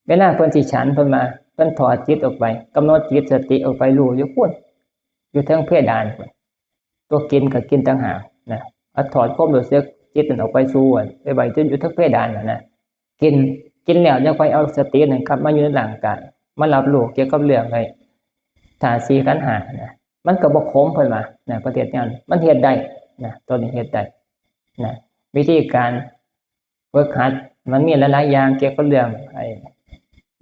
เวลาเพิ่นสิฉัน เพิ่นว่า เพิ่นถอดจิตออกไป กำหนดจิตสติออกไป รู้อยู่พุ้น อยู่เทิงเพดานพุ้น ตัวกินก็กินต่างหากนะ เอาถอดความรู้สึกจิตนั้นออกไปสู่ ไปไว้จนอยู่เทิงเพดานน่ะนะ กิน กินแล้วยังค่อยเอาสตินั้นกลับมาอยู่ในร่างกาย มารับรู้เกี่ยวกับเรื่องไอ้ธาตุสี่ขันธ์ห้านะ มันก็บ่ขม เพิ่นว่านะ ประเภทนั้น มันเฮ็ดได้นะ ตัวนี้เฮ็ดได้นะ วิธีการฝึกหัด มันมีหลายๆอย่างเกี่ยวกับเรื่องไอ้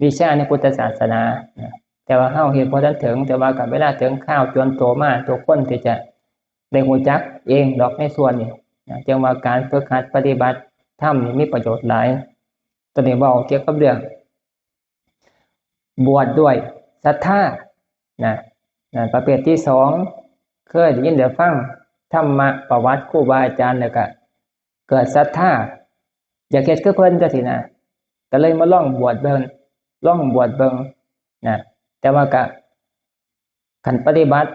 วิชาในพุทธศาสนานะ แต่ว่าเฮาเฮ็ดบ่ทันถึง แต่ว่าก็เวลาถึงคราวจวนตัวมา ทุกคนที่จะได้รู้จักเองดอกในส่วนนี้นะ จั่งว่าการฝึกหัดปฏิบัติธรรมนี่มีประโยชน์หลาย ตัวนี้เว้าเกี่ยวกับเรื่อง บวชด้วยศรัทธานะ นะ ประเภทที่สอง เคยได้ยินได้ฟังธรรมะประวัติครูบาอาจารย์แล้วก็เกิดศรัทธา อยากเฮ็ดคือเพิ่นจั่งซี้นะ ก็เลยมาลองบวชเบิ่ง ลองบวชเบิ่งนะ แต่ว่าก็ คันปฏิบัติ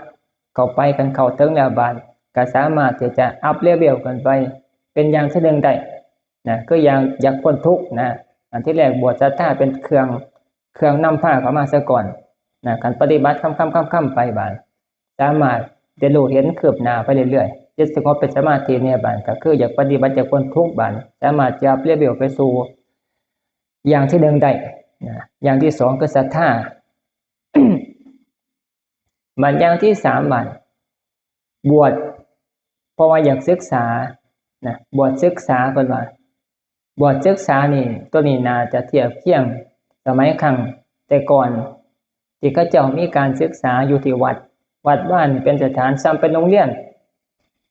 เข้าไป คันเข้าถึงแล้วบาด ก็สามารถที่จะอัพเลเวลขึ้นไปเป็นอย่างที่หนึ่งได้นะ คืออย่างอยากพ้นทุกข์นะ อันที่แรกบวชศรัทธาเป็นเครื่อง เครื่องนำพาเข้ามาซะก่อนนะ คันปฏิบัติค่ำๆๆๆไปบาด สามารถได้รู้เห็นคืบหน้าไปเรื่อยๆ จิตสงบเป็นสมาธิเนี่ยบาด ก็คืออยากปฏิบัติอยากพ้นทุกข์บาด สามารถจะอัพเลเวลไปสู่อย่างที่หนึ่งได้นะ อย่างที่สองคือศรัทธา บาดอย่างที่สามบาด บวช เพราะว่าอยากศึกษานะ บวชศึกษาเพิ่นว่า บวชศึกษานี่ ตัวนี้น่าจะเทียบเคียงสมัยครั้งแต่ก่อน ที่เขาเจ้ามีการศึกษาอยู่ที่วัด วัดวานี่เป็นสถานส่ำเป็นโรงเรียน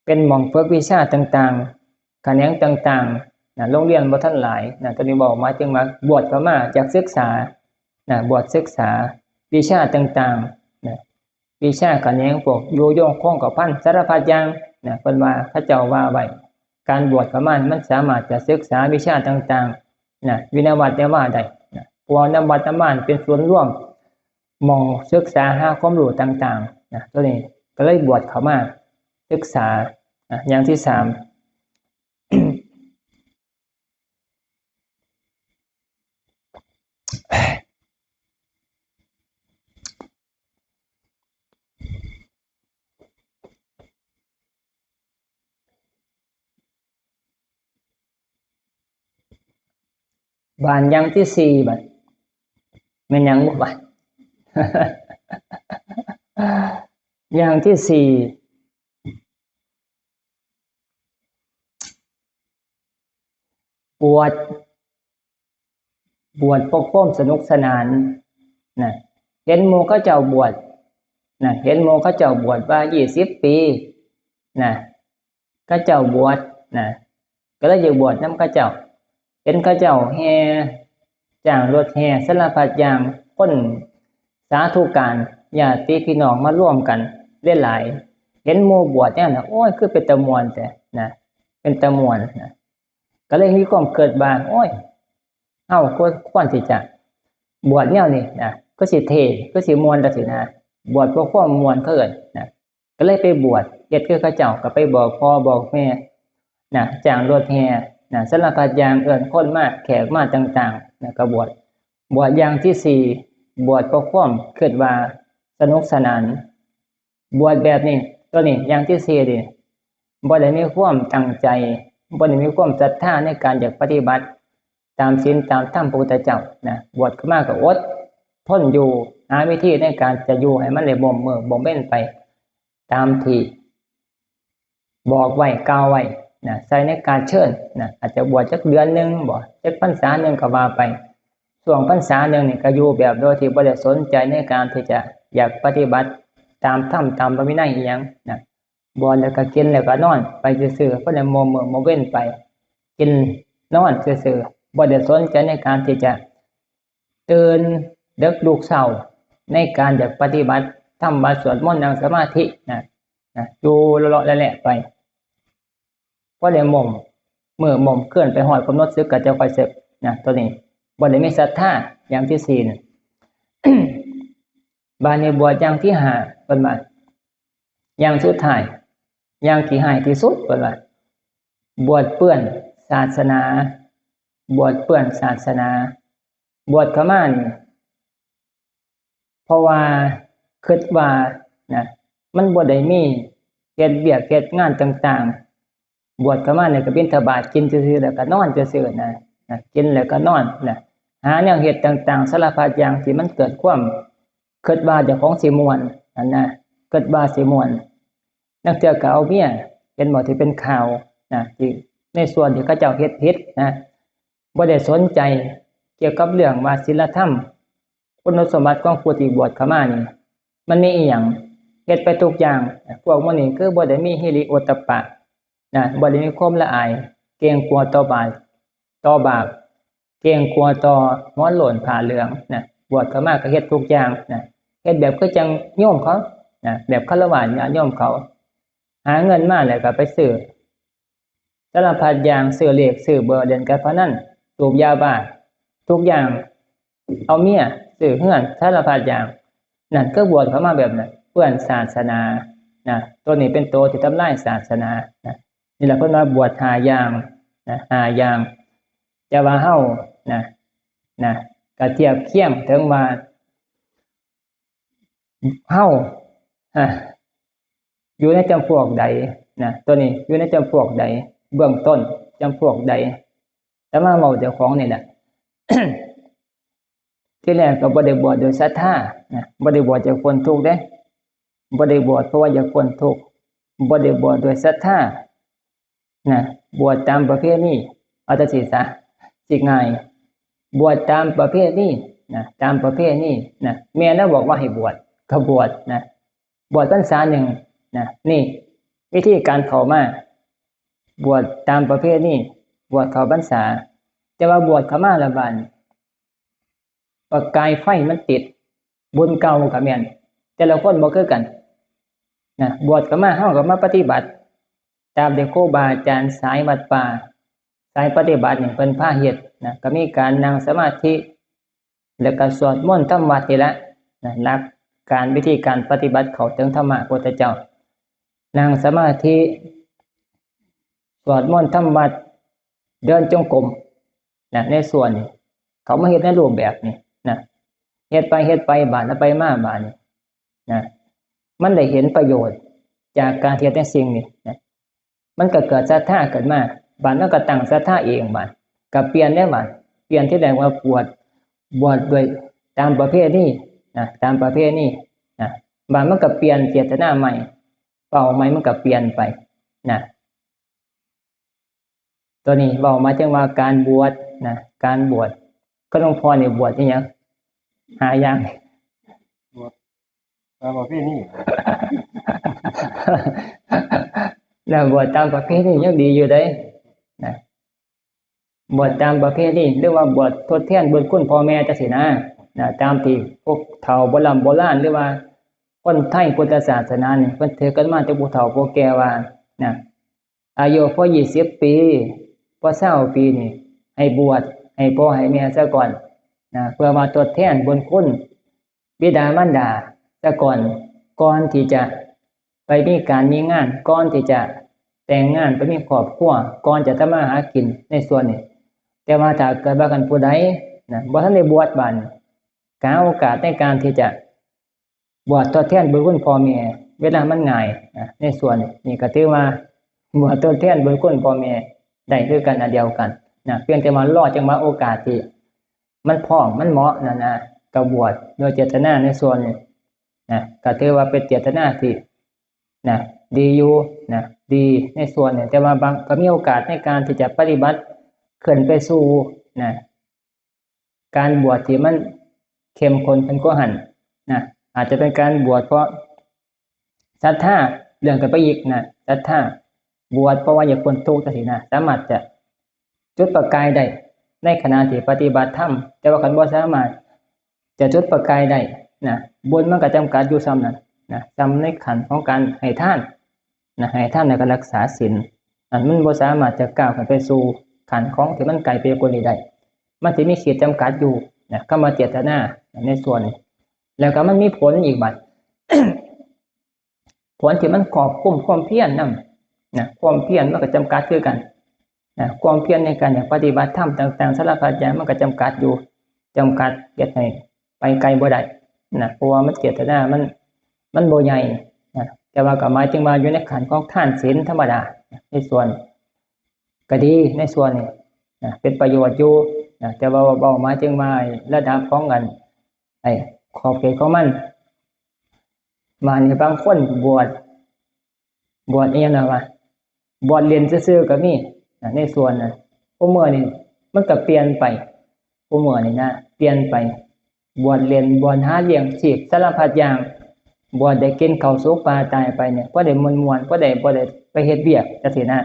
เป็นหม่องฝึกวิชาต่างๆ แขนงต่างๆ นะ โรงเรียนบ่ทันหลายนะ ตัวนี้บอกหมายถึงว่าบวชเข้ามาจากศึกษานะ บวชศึกษาวิชาต่างๆ นะ วิชาแขนงพวกยุยงคงกระพันสารพัดอย่างนะ เพิ่นว่าเขาเจ้าว่าไว้ การบวชเข้ามามันสามารถจะศึกษาวิชาต่างๆ นะ อยู่ในวัดในวาได้นะ เพราะว่าในวัดในวาเป็นศูนย์รวมหม่องศึกษาหาความรู้ต่างๆ นะ ตัวนี้ก็เลยบวชเข้ามาศึกษานะ อย่างที่สาม บานอย่างที่สี่บัด แม่นหยังบ่บัด อย่างที่สี่ บวช บวชเพื่อความสนุกสนานนะ เห็นหมู่เขาเจ้าบวชนะ เห็นหมู่เขาเจ้าบวชว่ายี่สิบปีนะ เขาเจ้าบวชนะ ก็เลยอยากบวชนำเขาเจ้า เห็นเขาเจ้าแห่ จ้างรถแห่สารพัดอย่าง คนสาธุการ ญาติพี่น้องมารวมกันหลายๆ เห็นหมู่บวชแนวนั้น โอ้ย คือเป็นตาม่วนแท้นะ เป็นตาม่วนนะ ก็เลยมีความคิดว่า โอ้ย เฮาควร ควรที่จะบวชแนวนี้นะ คือสิเท่ คือสิม่วนจั่งซี้นะ บวชเพื่อความม่วนเขาเอิ้นนะ ก็เลยไปบวช เฮ็ดคือเขาเจ้า ก็ไปบอกพ่อบอกแม่นะ จ้างรถแห่นะ สารพัดอย่าง เอิ้นคนมา แขกมาต่างๆ นะ ก็บวช บวชอย่างที่สี่ บวชเพื่อความคิดว่าสนุกสนาน บวชแบบนี้ ตัวนี้อย่างที่สี่นี่ บ่ได้มีความตั้งใจ บ่ได้มีความศรัทธาในการอยากปฏิบัติตามศีลตามธรรมพระพุทธเจ้านะ บวชเข้ามาก็อดทนอยู่ หาวิธีในการจะอยู่ให้มันได้บ่มมื้อบ่มเว็นไป ตามที่บอกไว้กล่าวไว้นะ ใส่ในการเชิญนะ อาจจะบวชจักเดือนหนึ่งบ่ จักพรรษาหนึ่งก็ว่าไป ช่วงพรรษาหนึ่งนี่ก็อยู่แบบโดยที่บ่ได้สนใจในการที่จะอยากปฏิบัติตามธรรมตามพระวินัยอิหยังนะ บวชแล้วก็กินแล้วก็นอนไปซื่อๆ พอได้บ่มมื้อบ่เว็นไป กินนอนซื่อๆ บ่ได้สนใจในการที่จะตื่นดึกลุกเช้า ในการอยากปฏิบัติทำวัตรสวดมนต์นั่งสมาธินะ นะ อยู่เลาะๆแหละๆไป พอได้บ่มมื้อบ่มคืนไปฮอดกำหนดศึกก็จะค่อยเสร็จนะ ตัวนี้บ่ได้มีศรัทธา อย่างที่สี่นะ บาดนี้บวชอย่างที่ห้า เพิ่นว่า อย่างสุดท้าย อย่างที่ร้ายที่สุด เพิ่นว่า บวชเปื้อนศาสนา บวชเปื้อนศาสนา บวชเข้ามานี่ เพราะว่าคิดว่านะ มันบ่ได้มีเฮ็ดเวียกเฮ็ดงานต่างๆ บวชเข้ามานี่ก็บิณฑบาตกินซื่อๆ แล้วก็นอนซื่อๆนะ นะ กินแล้วก็นอนนะ หาแนวเฮ็ดต่างๆ สารพัดอย่างที่มันเกิดความคิดว่าเจ้าของสิม่วนนั่นนะ คิดว่าสิม่วน ลางเทื่อก็เอาเมีย เห็นบ่ที่เป็นข่าวนะ ที่ในส่วนที่เขาเจ้าเฮ็ดผิดนะ บ่ได้สนใจเกี่ยวกับเรื่องว่าศีลธรรม คุณสมบัติของผู้ที่บวชเข้ามานี่ มันมีอิหยัง เฮ็ดไปทุกอย่าง พวกหมู่นี้คือบ่ได้มีฮิริโอตตัปปะนะ บ่ได้มีความละอาย เกรงกลัวต่อบาป ต่อบาป เกรงกลัวต่อหัวโล้นผ้าเหลืองนะ บวชเข้ามาก็เฮ็ดทุกอย่างนะ เฮ็ดแบบคือจั่งโยมเขานะ แบบฆราวาสญาติโยมเขา หาเงินมาแล้วก็ไปซื้อ สารพัดอย่าง ซื้อเลข ซื้อเบอร์ เล่นการพนัน สูบยาบ้า ทุกอย่าง เอาเมีย ซื้อเฮือน สารพัดอย่าง นั่นคือบวชเข้ามาแบบนั้น เปื้อนศาสนานะ ตัวนี้เป็นตัวที่ทำลายศาสนานะ นี่แหละเพิ่นว่าบวชห้าอย่างนะ ห้าอย่าง แต่ว่าเฮานะ นะ ก็เทียบเคียงถึงว่า เฮา อ่ะ อยู่ในจำพวกใดนะ ตัวนี้อยู่ในจำพวกใด เบื้องต้นจำพวกใด แต่มาเว้าเจ้าของนี่แหละ ที่แรกก็บ่ได้บวชโดยศรัทธานะ บ่ได้บวชอยากพ้นทุกข์เด้ บ่ได้บวชเพราะว่าอยากพ้นทุกข์ บ่ได้บวชโดยศรัทธา นะ บวชตามประเพณี เอาจั่งซี้ซะ สิง่าย บวชตามประเพณี นะ ตามประเพณีนะ แม่ลาวบอกว่าให้บวช ก็บวชนะ บวชพรรษาหนึ่งนะ นี่วิธีการเข้ามา บวชตามประเพณี บวชเข้าพรรษา แต่ว่าบวชเข้ามาแล้วบาดนี้ ประกายไฟมันติด บุญเก่าก็แม่น แต่ละคนบ่คือกันนะ บวชเข้ามา เฮาก็มาปฏิบัติ ตามที่ครูบาอาจารย์สายวัดป่า สายปฏิบัตินี่เพิ่นพาเฮ็ดนะ ก็มีการนั่งสมาธิ แล้วก็สวดมนต์ทำวัดนี่แหละนะ หลักการวิธีการปฏิบัติเข้าถึงธรรมะพุทธเจ้า นั่งสมาธิ สวดมนต์ทำวัด เดินจงกรมนะ ในส่วนนี้ เขามาเฮ็ดในรูปแบบนี้นะ เฮ็ดไปเฮ็ดไป บาดแล้วไปมาบาดนี้นะ มันได้เห็นประโยชน์จากการเฮ็ดในสิ่งนี้นะ มันก็เกิดศรัทธาขึ้นมา บาดมันก็ตั้งศรัทธาเองบาด ก็เปลี่ยนได้บาด เปลี่ยนที่แรกว่าบวช บวชโดยตามประเพณีนะ ตามประเพณีนะ บาดมันก็เปลี่ยนเจตนาใหม่ เป้าหมายมันก็เปลี่ยนไปนะ ตัวนี้เว้ามาถึงว่าการบวชนะ การบวช ก็หลวงพ่อนี่บวชอีหยัง ห้าอย่าง ตามประเพณี นะ บวชตามประเพณียังดีอยู่เด้นะ บวชตามประเพณี หรือว่าบวชทดแทนบุญคุณพ่อแม่จังซี้นะ นะ ตามที่พวกเฒ่าโบร่ำโบราณ หรือว่าคนไทยพุทธศาสนานี่ เพิ่นถือกันมาแต่ผู้เฒ่าผู้แก่ว่านะ อายุพอยี่สิบปี พอซาวปีนี่ ให้บวชให้พ่อให้แม่ซะก่อนนะ เพื่อมาทดแทนบุญคุณบิดามารดาซะก่อน ก่อนที่จะไปมีการมีงาน ก่อนที่จะแต่งงานไปมีครอบครัว ก่อนจะทำมาหากินในส่วนนี้ แต่ว่าถ้าเกิดว่าคันผู้ใดนะ บ่ทันได้บวชบาดนี้ ก็หาโอกาสในการที่จะบวชทดแทนบุญคุณพ่อแม่ เวลามันง่ายนะ ในส่วนนี้ นี่ก็ถือว่าบวชทดแทนบุญคุณพ่อแม่ได้คือกันอันเดียวกันนะ เพียงแต่ว่ารอจังหวะโอกาสที่มันพร้อมมันเหมาะนั่นนะ ก็บวชโดยเจตนาในส่วนนี้นะ ก็ถือว่าเป็นเจตนาที่นะ ดีอยู่นะ ดีในส่วนนี้ แต่ว่าบาง ก็มีโอกาสในการที่จะปฏิบัติขึ้นไปสู่นะ การบวชที่มันเข้มข้นขึ้นกว่าหั้นนะ อาจจะเป็นการบวชเพราะศรัทธา เรื่องกันไปอีกนะ ศรัทธา บวชเพราะว่าอยากพ้นทุกข์จังซี้นะ สามารถจะจุดประกายได้ในขณะที่ปฏิบัติธรรม แต่ว่าคันบ่สามารถจะจุดประกายได้นะ บุญมันก็จำกัดอยู่ส่ำนั้นนะ ส่ำในขั้นของการให้ทานนะ ให้ทานแล้วก็รักษาศีล อันมันบ่สามารถจะก้าวขึ้นไปสู่ขั้นของที่มันไกลไปกว่านี้ได้ มันสิมีขีดจำกัดอยู่นะ คำว่าเจตนาในส่วนนี้ แล้วก็มันมีผลอีกบัด ผลที่มันควบคุมความเพียรนำนะ ความเพียรมันก็จำกัดคือกันนะ ความเพียรในการปฏิบัติธรรมต่างๆ สารพัดอย่างมันก็จำกัดอยู่ จำกัดเฮ็ดให้ไปไกลบ่ได้นะ เพราะว่ามันเจตนามัน มันบ่ใหญ่นะ แต่ว่าก็หมายถึงว่าอยู่ในขั้นของทานศีลธรรมดานะ ในส่วนก็ดีในส่วนนี้นะ เป็นประโยชน์อยู่นะ แต่ว่าเว้าหมายถึงว่าระดับของอัน ไอ้ขอบเขตของมัน บาดนี้บางคนบวช บวชอีหยังนะวะ บวชเล่นซื่อๆก็มีนะ ในส่วนนะ ผู้เมื่อนี่มันก็เปลี่ยนไป ผู้เมื่อนี่นะ เปลี่ยนไป บวชเล่น บวชหาเลี้ยงชีพสารพัดอย่าง บวชได้กินข้าวสุกปลาตายไปเนี่ย พอได้ม่วนๆ พอได้ พอได้ไปเฮ็ดเวียกจังซี้นะ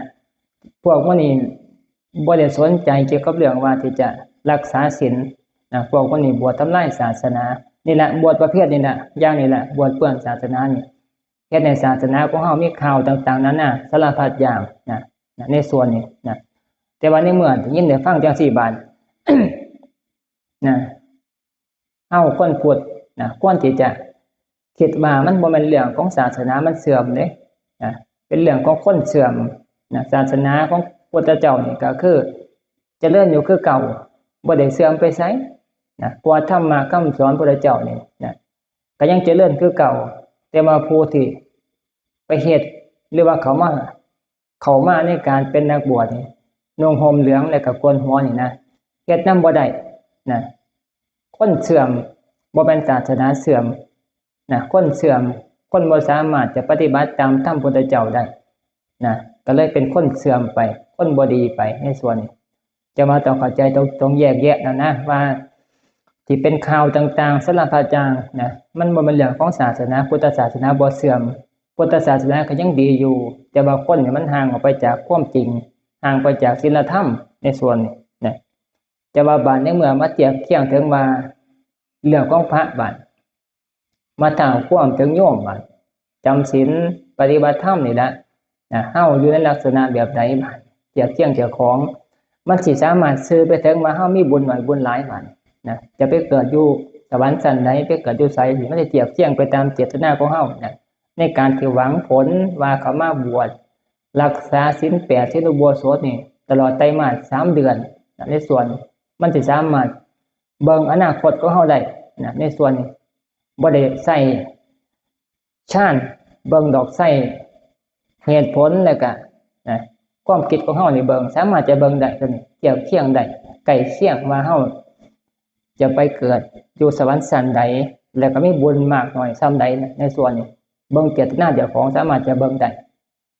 พวกมันนี่บ่ได้สนใจเกี่ยวกับเรื่องว่าที่จะรักษาศีลนะ พวกมันนี่บวชทำลายศาสนา นี่แหละ บวชประเภทนี้แหละ อย่างนี้แหละ บวชเปื้อนศาสนานี่ เฮ็ดให้ศาสนาของเฮามีข่าวต่างๆ นานา สารพัดอย่างนะ นะ ในส่วนนี้นะ แต่ว่าในเมื่อได้ยินได้ฟังจังซี้บาด นะ เฮาคนพุทธนะ ควรที่จะคิดว่ามันบ่แม่นเรื่องของศาสนามันเสื่อมเด้นะ เป็นเรื่องของคนเสื่อมนะ ศาสนาของพุทธเจ้านี่ก็คือเจริญอยู่คือเก่า บ่ได้เสื่อมไปไสนะ เพราะว่าธรรมะคำสอนพุทธเจ้านี่นะ ก็ยังเจริญคือเก่า แต่ว่าผู้ที่ไปเฮ็ด หรือว่าเข้ามา เข้ามาในการเป็นนักบวชนี่ นุ่งห่มเหลืองแล้วก็โกนหัวนี่นะ เฮ็ดนำบ่ได้นะ คนเสื่อม บ่แม่นศาสนาเสื่อมนะ คนเสื่อม คนบ่สามารถจะปฏิบัติตามธรรมพุทธเจ้าได้นะ ก็เลยเป็นคนเสื่อมไป คนบ่ดีไปในส่วนนี้ จะมาต้องเข้าใจ ต้อง ต้องแยกแยะแล้วนะ ว่า ที่เป็นข่าวต่างๆสารพัดอย่างนะ มันบ่เป็นเรื่องของศาสนา พุทธศาสนาบ่เสื่อม พุทธศาสนาก็ยังดีอยู่ แต่ว่าคนเนี่ยมันห่างออกไปจากความจริง ห่างไปจากศีลธรรมในส่วนนี้นะ แต่ว่าบาดในเมื่อมาเทียบเคียงถึงว่าเรื่องของพระบาด มาเท่าความถึงโยมบาดจำศีลปฏิบัติธรรมนี่แหละนะ เฮาอยู่ในลักษณะแบบใดบาดเทียบเคียงเจ้าของ มันสิสามารถสื่อไปถึงว่าเฮามีบุญหน่อยบุญหลายบาดนะ จะไปเกิดอยู่สวรรค์ชั้นใด ไปเกิดอยู่ไสนี่ มันจะเทียบเคียงไปตามเจตนาของเฮานะ ในการที่หวังผลว่าเขามาบวชรักษาศีลแปด ศีลอุโบสถนี่ ตลอดไตรมาสสามเดือนนะ ในส่วนมันสิสามารถเบิ่งอนาคตของเฮาได้นะ ในส่วนนี้บ่ได้ใช้ฌาน เบิ่งดอก ใช้เหตุผลแล้วก็นะ ความคิดของเฮานี่เบิ่ง สามารถจะเบิ่งได้ตัวนี้ เทียบเคียงได้ ใกล้เคียงว่าเฮาจะไปเกิดอยู่สวรรค์ชั้นใด แล้วก็มีบุญมากน้อยส่ำใดนะ ในส่วนนี้ เบิ่งเจตนาเจ้าของสามารถจะเบิ่งได้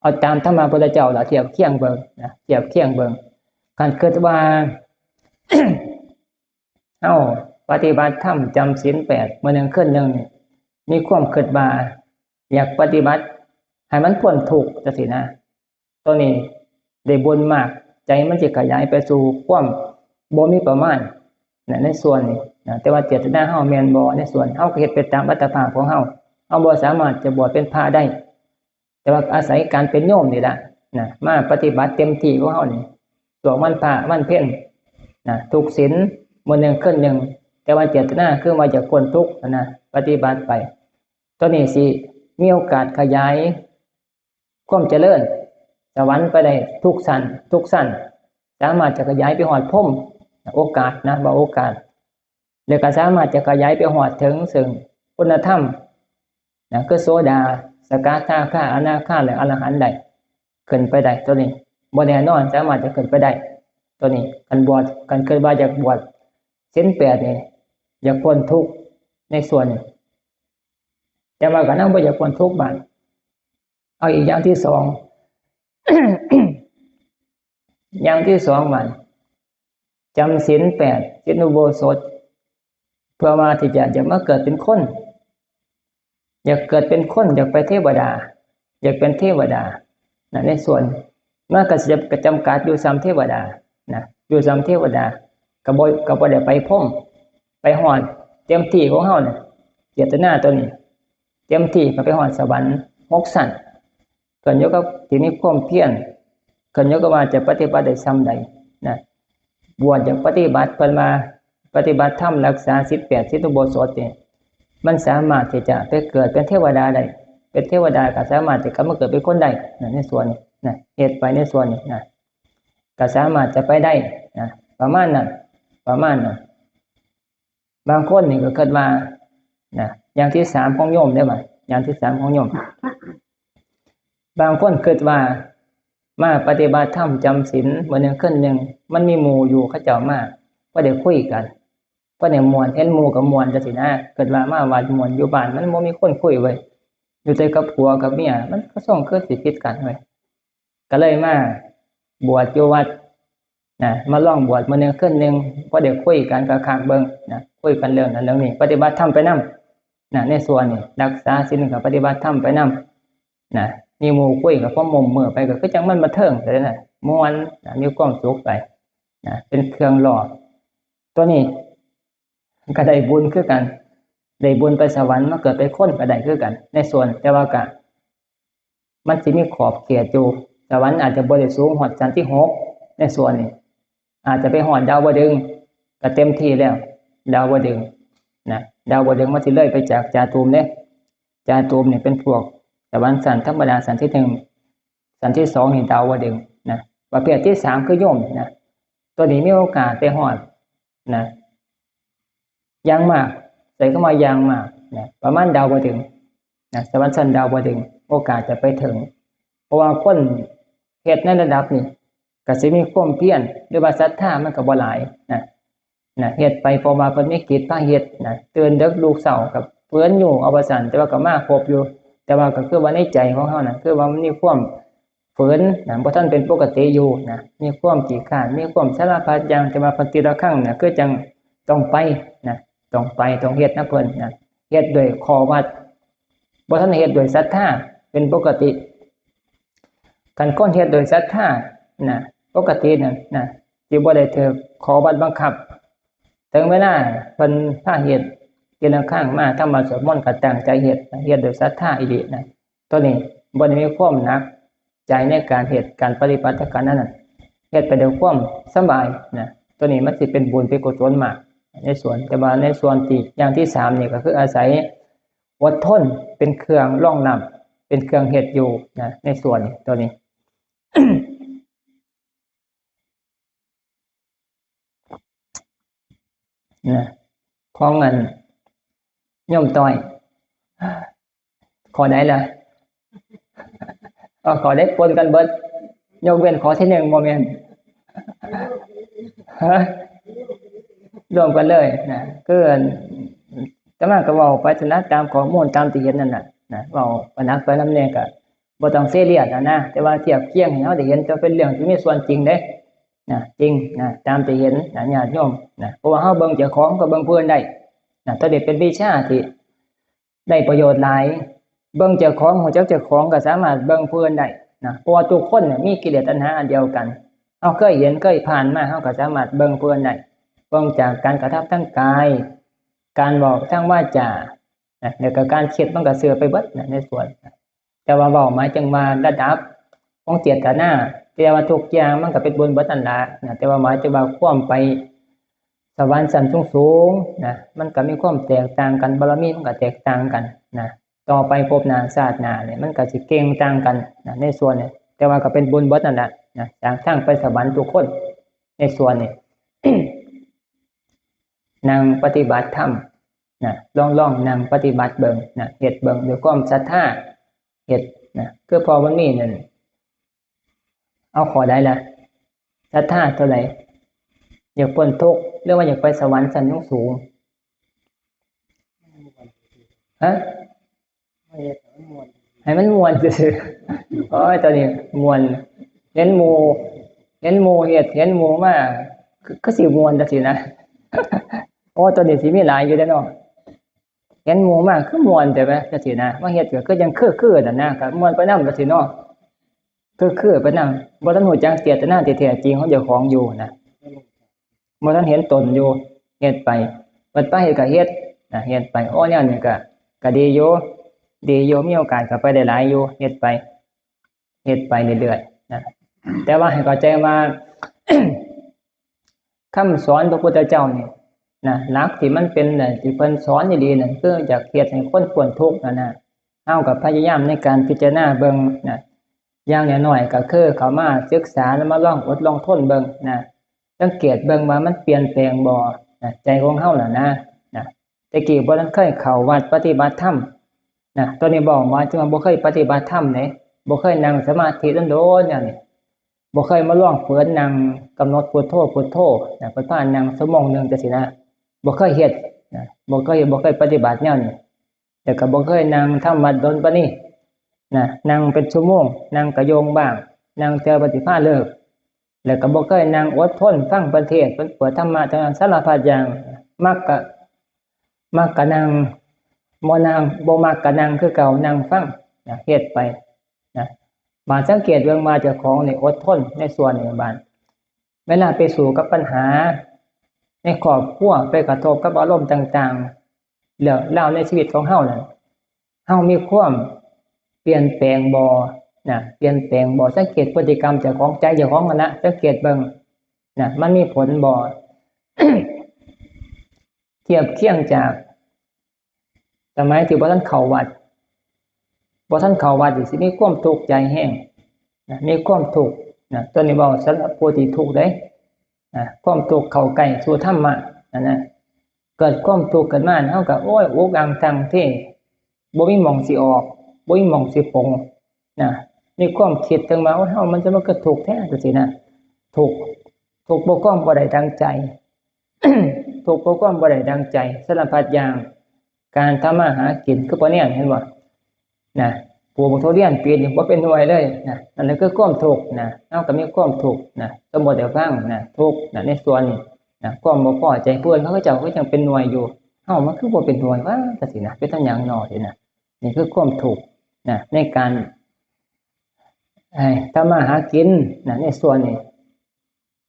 เอาตามธรรมะพุทธเจ้าล่ะเทียบเคียงเบิ่งนะ เทียบเคียงเบิ่ง คันคิดว่า เฮาปฏิบัติธรรมจำศีลแปดมื้อหนึ่งคืนหนึ่งนี่ มีความคิดว่าอยากปฏิบัติให้มันพ้นทุกข์จังซี้นะ ตัวนี้ได้บุญมาก ใจมันสิขยายไปสู่ความบ่มีประมาณนะ ในส่วนนี้นะ แต่ว่าเจตนาเฮาแม่นบ่ ในส่วนเฮาก็เฮ็ดไปตามอัตภาพของเฮา เฮาบ่สามารถจะบวชเป็นพระได้ แต่ว่าอาศัยการเป็นโยมนี่ล่ะนะ มาปฏิบัติเต็มที่ของเฮานี่ ช่วงวันพระวันเพ็ญนะ ทุกศีลมื้อหนึ่งคืนหนึ่ง แต่ว่าเจตนาคือว่าอยากพ้นทุกข์นะ ปฏิบัติไป ตัวนี้สิมีโอกาสขยายความเจริญสวรรค์ไปได้ทุกชั้น ทุกชั้น สามารถจะขยายไปฮอดพรหม โอกาสนะ ว่าโอกาส แล้วก็สามารถจะขยายไปฮอดถึงซึ่งคุณธรรมนะ คือโสดา สกทาคา อนาคา และอรหันต์ได้ ขึ้นไปได้ ตัวนี้บ่แน่นอน สามารถจะขึ้นไปได้ ตัวนี้ คันบวช คันคิดว่าอยากบวชศีลแปดนี่ อยากพ้นทุกข์ในส่วนนี้ แต่ว่าก็นำบ่อยากพ้นทุกข์บาด เอาอีกอย่างที่สอง อย่างที่สองบาด จำศีลแปด ศีลอุโบสถ เพื่อว่าที่จะ จะมาเกิดเป็นคน อยากเกิดเป็นคน อยากไปเทวดา อยากเป็นเทวดานะ ในส่วนมันก็สิจะจำกัดอยู่ส่ำเทวดานะ อยู่ส่ำเทวดา ก็บ่ ก็บ่ได้ไปพรหม ไปฮอดเต็มที่ของเฮานะ เจตนาตัวนี้ เต็มที่ก็ไปฮอดสวรรค์หกชั้น ขึ้นอยู่กับที่มีความเพียร ขึ้นอยู่กับว่าจะปฏิบัติได้ส่ำใดนะ บวชอยากปฏิบัติ เพิ่นว่าปฏิบัติธรรม รักษาศีลแปด ศีลอุโบสถนี่ มันสามารถที่จะไปเกิดเป็นเทวดาได้ เป็นเทวดาก็สามารถที่กลับมาเกิดเป็นคนได้นะ ในส่วนนี้นะ เฮ็ดไปในส่วนนี้นะ ก็สามารถจะไปได้นะ ประมาณนั้น ประมาณนั้น บางคนนี่ก็คิดว่านะ อย่างที่สามของโยมได้บ่ อย่างที่สามของโยม บางคนคิดว่ามาปฏิบัติธรรมจำศีลมื้อหนึ่งคืนหนึ่ง มันมีหมู่อยู่ เขาเจ้ามา ก็ได้คุยกัน ก็ได้ม่วน เห็นหมู่ก็ม่วนจังซี้นะ คิดว่ามาวัดม่วน อยู่บ้านมันบ่มีคนคุยเว้ย อยู่แต่กับผัวกับเมีย มันก็ส่งคือสิผิดกันเว้ย ก็เลยมาบวชอยู่วัดนะ มาลองบวชมื้อหนึ่งคืนหนึ่ง พอได้คุยกันก็คักเบิ่งนะ คุยกันเรื่องนั้นเรื่องนี้ ปฏิบัติธรรมไปนำนะ ในส่วนนี้ รักษาศีลก็ปฏิบัติธรรมไปนำนะ มีหมู่คุยก็พอมมมื้อไปก็คือจั่งมันบันเทิงไปเลยนะ ม่วนนะ มีความสุขไปนะ เป็นเครื่องหล่อ ตัวนี้ก็ได้บุญคือกัน ได้บุญไปสวรรค์ มาเกิดเป็นคนก็ได้คือกัน ในส่วน แต่ว่าก็ มันสิมีขอบเขตอยู่ สวรรค์อาจจะบ่ได้สูงฮอดชั้นที่หก ในส่วนนี้ อาจจะไปฮอดดาวดึงส์ ก็เต็มที่แล้ว ดาวดึงส์นะ ดาวดึงส์มันสิเลยไปจากจาตุมเด้ จาตุมนี่เป็นพวกสวรรค์ชั้นธรรมดา ชั้นที่หนึ่ง ชั้นที่สองนี่ดาวดึงส์นะ ประเภทที่สามคือโยมนะ ตัวนี้มีโอกาสไปฮอดนะ อย่างมาก ใช้คำว่าอย่างมากนะ ประมาณดาวดึงส์นะ สวรรค์ชั้นดาวดึงส์ โอกาสจะไปถึง เพราะว่าคนเฮ็ดในระดับนี้ ก็สิมีความเพียร หรือว่าศรัทธามันก็บ่หลายนะ นะ เฮ็ดไปเพราะว่าเพิ่นมีกิจพาเฮ็ดนะ ตื่นดึกลุกเช้าก็เฟื่อนอยู่เอาว่าซั่น แต่ว่าก็มาครบอยู่ แต่ว่าก็คือว่าในใจของเฮานะ คือว่ามันมีความ ฝืนนะ บ่ทันเป็นปกติอยู่นะ มีความขี้คร้าน มีความสารพัดอย่าง แต่ว่าพระทีละครั้งนะ คือจั่งต้องไปนะ ต้องไป ต้องเฮ็ดนำเพิ่นนะ เฮ็ดด้วยข้อวัด บ่ทันเฮ็ดด้วยศรัทธา เป็นปกติ คันคนเฮ็ดด้วยศรัทธานะ ปกตินั่นนะ สิบ่ได้ถืกข้อวัดบังคับ ถึงเวลาเพิ่นพาเฮ็ด ทีละครั้งมา ทำวัตรสวดมนต์ก็ตั้งใจเฮ็ดนะ เฮ็ดด้วยศรัทธาอีหลีนะ ตัวนี้บ่ได้มีความหนักใจในการเฮ็ด การปฏิบัติการนั้นน่ะ เฮ็ดไปด้วยความสบายนะ ตัวนี้มันสิเป็นบุญเป็นกุศลมาก ในส่วน แต่ว่าในส่วนที่ อย่างที่สามนี่ก็คืออาศัยอดทนเป็นเครื่องรองรับ เป็นเครื่องเฮ็ดอยู่นะ ในส่วนนี้ ตัวนี้ นะ ของอันโยมต้อย ข้อใดล่ะ เอา ข้อใดปนกันเบิด ยกเว้นข้อที่หนึ่ง บ่แม่น ฮะ รวมกันเลยนะ คืออัน อาตมาก็เว้าไปซั่นนะ ตามข้อมูล ตามที่เห็นนั่นน่ะนะ เว้าไปหนักไปนำแน่ก็บ่ต้องซีเรียสอะนะ แต่ว่าเทียบเคียงให้เฮาได้เห็น จะเป็นเรื่องที่มีส่วนจริงเด้ นะ จริงนะ ตามที่เห็นนะ ญาติโยมนะ เพราะว่าเฮาเบิ่งเจ้าของก็เบิ่งผู้อื่นได้นะ ตัวนี้เป็นวิชาที่ได้ประโยชน์หลาย เบิ่งเจ้าของ รู้จักเจ้าของก็สามารถเบิ่งผู้อื่นได้นะ เพราะว่าทุกคนเนี่ยมีกิเลสตัณหาอันเดียวกัน เฮาเคยเห็น เคยผ่านมา เฮาก็สามารถเบิ่งผู้อื่นได้ เบิ่งจากการกระทำทางกาย การเว้าทางวาจานะ แล้วก็การคิดมันก็เชื่อไปเบิดนะ ในส่วน แต่ว่าเว้าหมายถึงว่าระดับของเจตนา แต่ว่าทุกอย่างมันก็เป็นบุญเบิดนั่นล่ะนะ แต่ว่าหมายถึงว่าความไปสวรรค์ชั้นสูงๆนะ มันก็มีความแตกต่างกัน บารมีมันก็แตกต่างกันนะ ต่อไปภพหน้าชาติหน้าเนี่ย มันก็สิเก่งต่างกันนะ ในส่วนเนี่ย แต่ว่าก็เป็นบุญเบิดนั่นแหละนะ จากทางไปสวรรค์ทุกคน ในส่วนเนี่ย นั่งปฏิบัติธรรมนะ ลอง ลองนั่งปฏิบัติเบิ่งนะ เฮ็ดเบิ่งด้วยความศรัทธา เฮ็ดนะ คือพอมันมีนั่น เอาข้อใดล่ะ ศรัทธาเท่าใด อยากพ้นทุกข์ หรือว่าอยากไปสวรรค์ชั้นสูงๆ ฮะ ให้มันม่วนซื่อๆ โอ้ย ตอนนี้ม่วน เห็นหมู่ เห็นหมู่เฮ็ด เห็นหมู่มา คือ คือสิม่วนจังซี่นะ โอ้ ตอนนี้สิมีหลายอยู่เด้อเนาะ เห็นหมู่มาคือม่วนแต่ว่าจังซี่นะ มาเฮ็ดก็คือยังคือๆนั่นนะ ก็ม่วนไปนำจังซี่เนาะ คือๆไปนำ บ่ทันรู้จักเจตนาที่แท้จริงของเจ้าของอยู่นะ บ่ทันเห็นตนอยู่ เฮ็ดไป บัดไปเฮ็ดก็เฮ็ดนะ เฮ็ดไป โอ้ แนวนี้ก็ ก็ดีอยู่ ดีอยู่ มีโอกาสก็ไปได้หลายอยู่ เฮ็ดไป เฮ็ดไปเรื่อยๆนะ แต่ว่าให้เข้าใจว่า คำสอนพระพุทธเจ้านี่นะ หลักที่มันเป็นน่ะ ที่เพิ่นสอนอีหลีนั่น คืออยากเฮ็ดให้คนพ้นทุกข์นั่นนะ เฮาก็พยายามในการพิจารณาเบิ่งนะ อย่างน้อยๆก็คือเข้ามาศึกษาแล้วมาลองอดลองทนเบิ่งนะ สังเกตเบิ่งว่ามันเปลี่ยนแปลงบ่นะ ใจของเฮาน่ะนะ นะ แต่กี้บ่ทันเคยเข้าวัดปฏิบัติธรรมนะ ตอนนี้บอกว่าจะมาบ่เคยปฏิบัติธรรมเด้ บ่เคยนั่งสมาธิโดนๆแนวนี้ บ่เคยมาลองเปิดนั่งกำหนดพุทโธ พุทโธนะ เพิ่นพานั่งชั่วโมงหนึ่งจังซี่นะ บ่เคยเฮ็ดนะ บ่เคยเฮ็ด บ่เคยปฏิบัติแนวนี้ แล้วก็บ่เคยนั่งทำวัดโดนปานนี้นะ นั่งเป็นชั่วโมง นั่งกะโยงบ้าง นั่งเทื่อปฏิภาณเลิก แล้วก็บ่เคยนั่งอดทนฟังเพิ่นเทศน์ เพิ่นเปิดธรรมะ เท่านั้น สารพัดอย่าง มักกะ มักกะนั่ง บ่นั่ง บ่มักกะนั่งคือเก่า นั่งฟังนะ เฮ็ดไปนะ บาดสังเกตเบิ่งว่าเจ้าของนี่อดทนในส่วนนี้ บาดเวลาไปสู้กับปัญหาในครอบครัว ไปกระทบกับอารมณ์ต่างๆ เรื่องราวในชีวิตของเฮานั่น เฮามีความเปลี่ยนแปลงบ่นะ เปลี่ยนแปลงบ่ สังเกตพฤติกรรมเจ้าของ ใจเจ้าของนั่นนะ สังเกตเบิ่งนะ มันมีผลบ่ เทียบเคียงจากสมัยที่บ่ทันเข้าวัด บ่ทันเข้าวัดนี่สิมีความทุกข์ใจแฮงนะ มีความทุกข์นะ ตัวนี้เว้าสำหรับผู้ที่ทุกข์เด้นะ ความทุกข์เข้าใกล้สู่ธรรมะนั่นนะ เกิดความทุกข์ขึ้นมา เฮาก็ โอ้ย อุกอังตังเท บ่มีหม่องสิออก บ่มีหม่องสิปลงนะ มีความคิดถึงว่า โอ้ย เฮามันจะมาเกิดทุกข์แท้จังซี่นะ ทุกข์ ทุกข์บ่ความบ่ได้ดังใจ ทุกข์เพราะความบ่ได้ดังใจ สารพัดอย่าง การทำมาหากิน คือพ่อแนนเห็นบ่นะ ปลูกบักทุเรียนปีนี้บ่เป็นหน่วยเลยนะ อันนั้นคือความทุกข์นะ เฮาก็มีความทุกข์นะ สมมุติให้ฟังนะ ทุกข์นะ ในส่วนนี้นะ ความบ่พอใจเพิ่น เขาเจ้าก็ยังเป็นหน่วยอยู่ เฮามันคือบ่เป็นหน่วยว่าจังซี่นะ เป็นตาหยังน้อ จังซี่นะ นี่คือความทุกข์นะ ในการ เอ่อ ทำมาหากินนะ ในส่วนนี้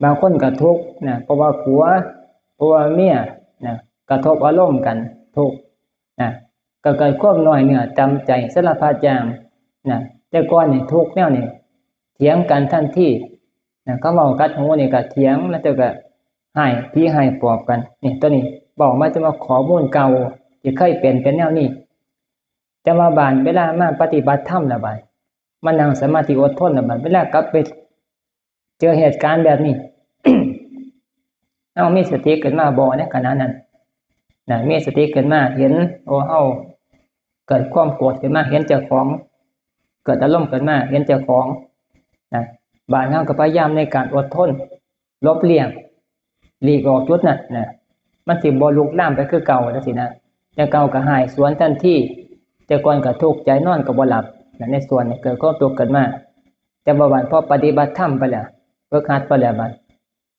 บางคนก็ทุกข์นะ เพราะว่าผัว เพราะว่าเมียนะ กระทบอารมณ์กัน ทุกข์นะ ก็เกิดความน้อยเนื้อต่ำใจ สารพัดอย่างนะ แต่ก่อนนี่ทุกข์แนวนี้ เถียงกันทันทีนะ เขาเว้ากัดหูนี่ก็เถียง แล้วเจ้าก็ให้ผีให้ปอบกัน นี่ ตัวนี้เว้ามาจะมาข้อมูลเก่า ที่เคยเป็น เป็นแนวนี้ แต่ว่าบาดเวลามาปฏิบัติธรรมแล้วบาด มานั่งสมาธิอดทนแล้วบาด เวลากลับไปเจอเหตุการณ์แบบนี้ เฮามีสติขึ้นมาบ่ในขณะนั้นนะ มีสติขึ้นมา เห็น โอ้ เฮาเกิดความโกรธขึ้นมา เห็นเจ้าของ เกิดอารมณ์ขึ้นมา เห็นเจ้าของนะ บาดเฮาก็พยายามในการอดทน หลบเลี่ยง หลีกออกจุดนั้นนะ มันสิบ่ลุกลามไปคือเก่าจังซี่นะ แต่เก่าก็ให้สวนทันที แต่ก่อนก็ทุกข์ใจนอนก็บ่หลับนะ ในส่วนนี้เกิดความทุกข์ขึ้นมา แต่ว่าบาดพอปฏิบัติธรรมไปแล้ว ฝึกหัดไปแล้วบาด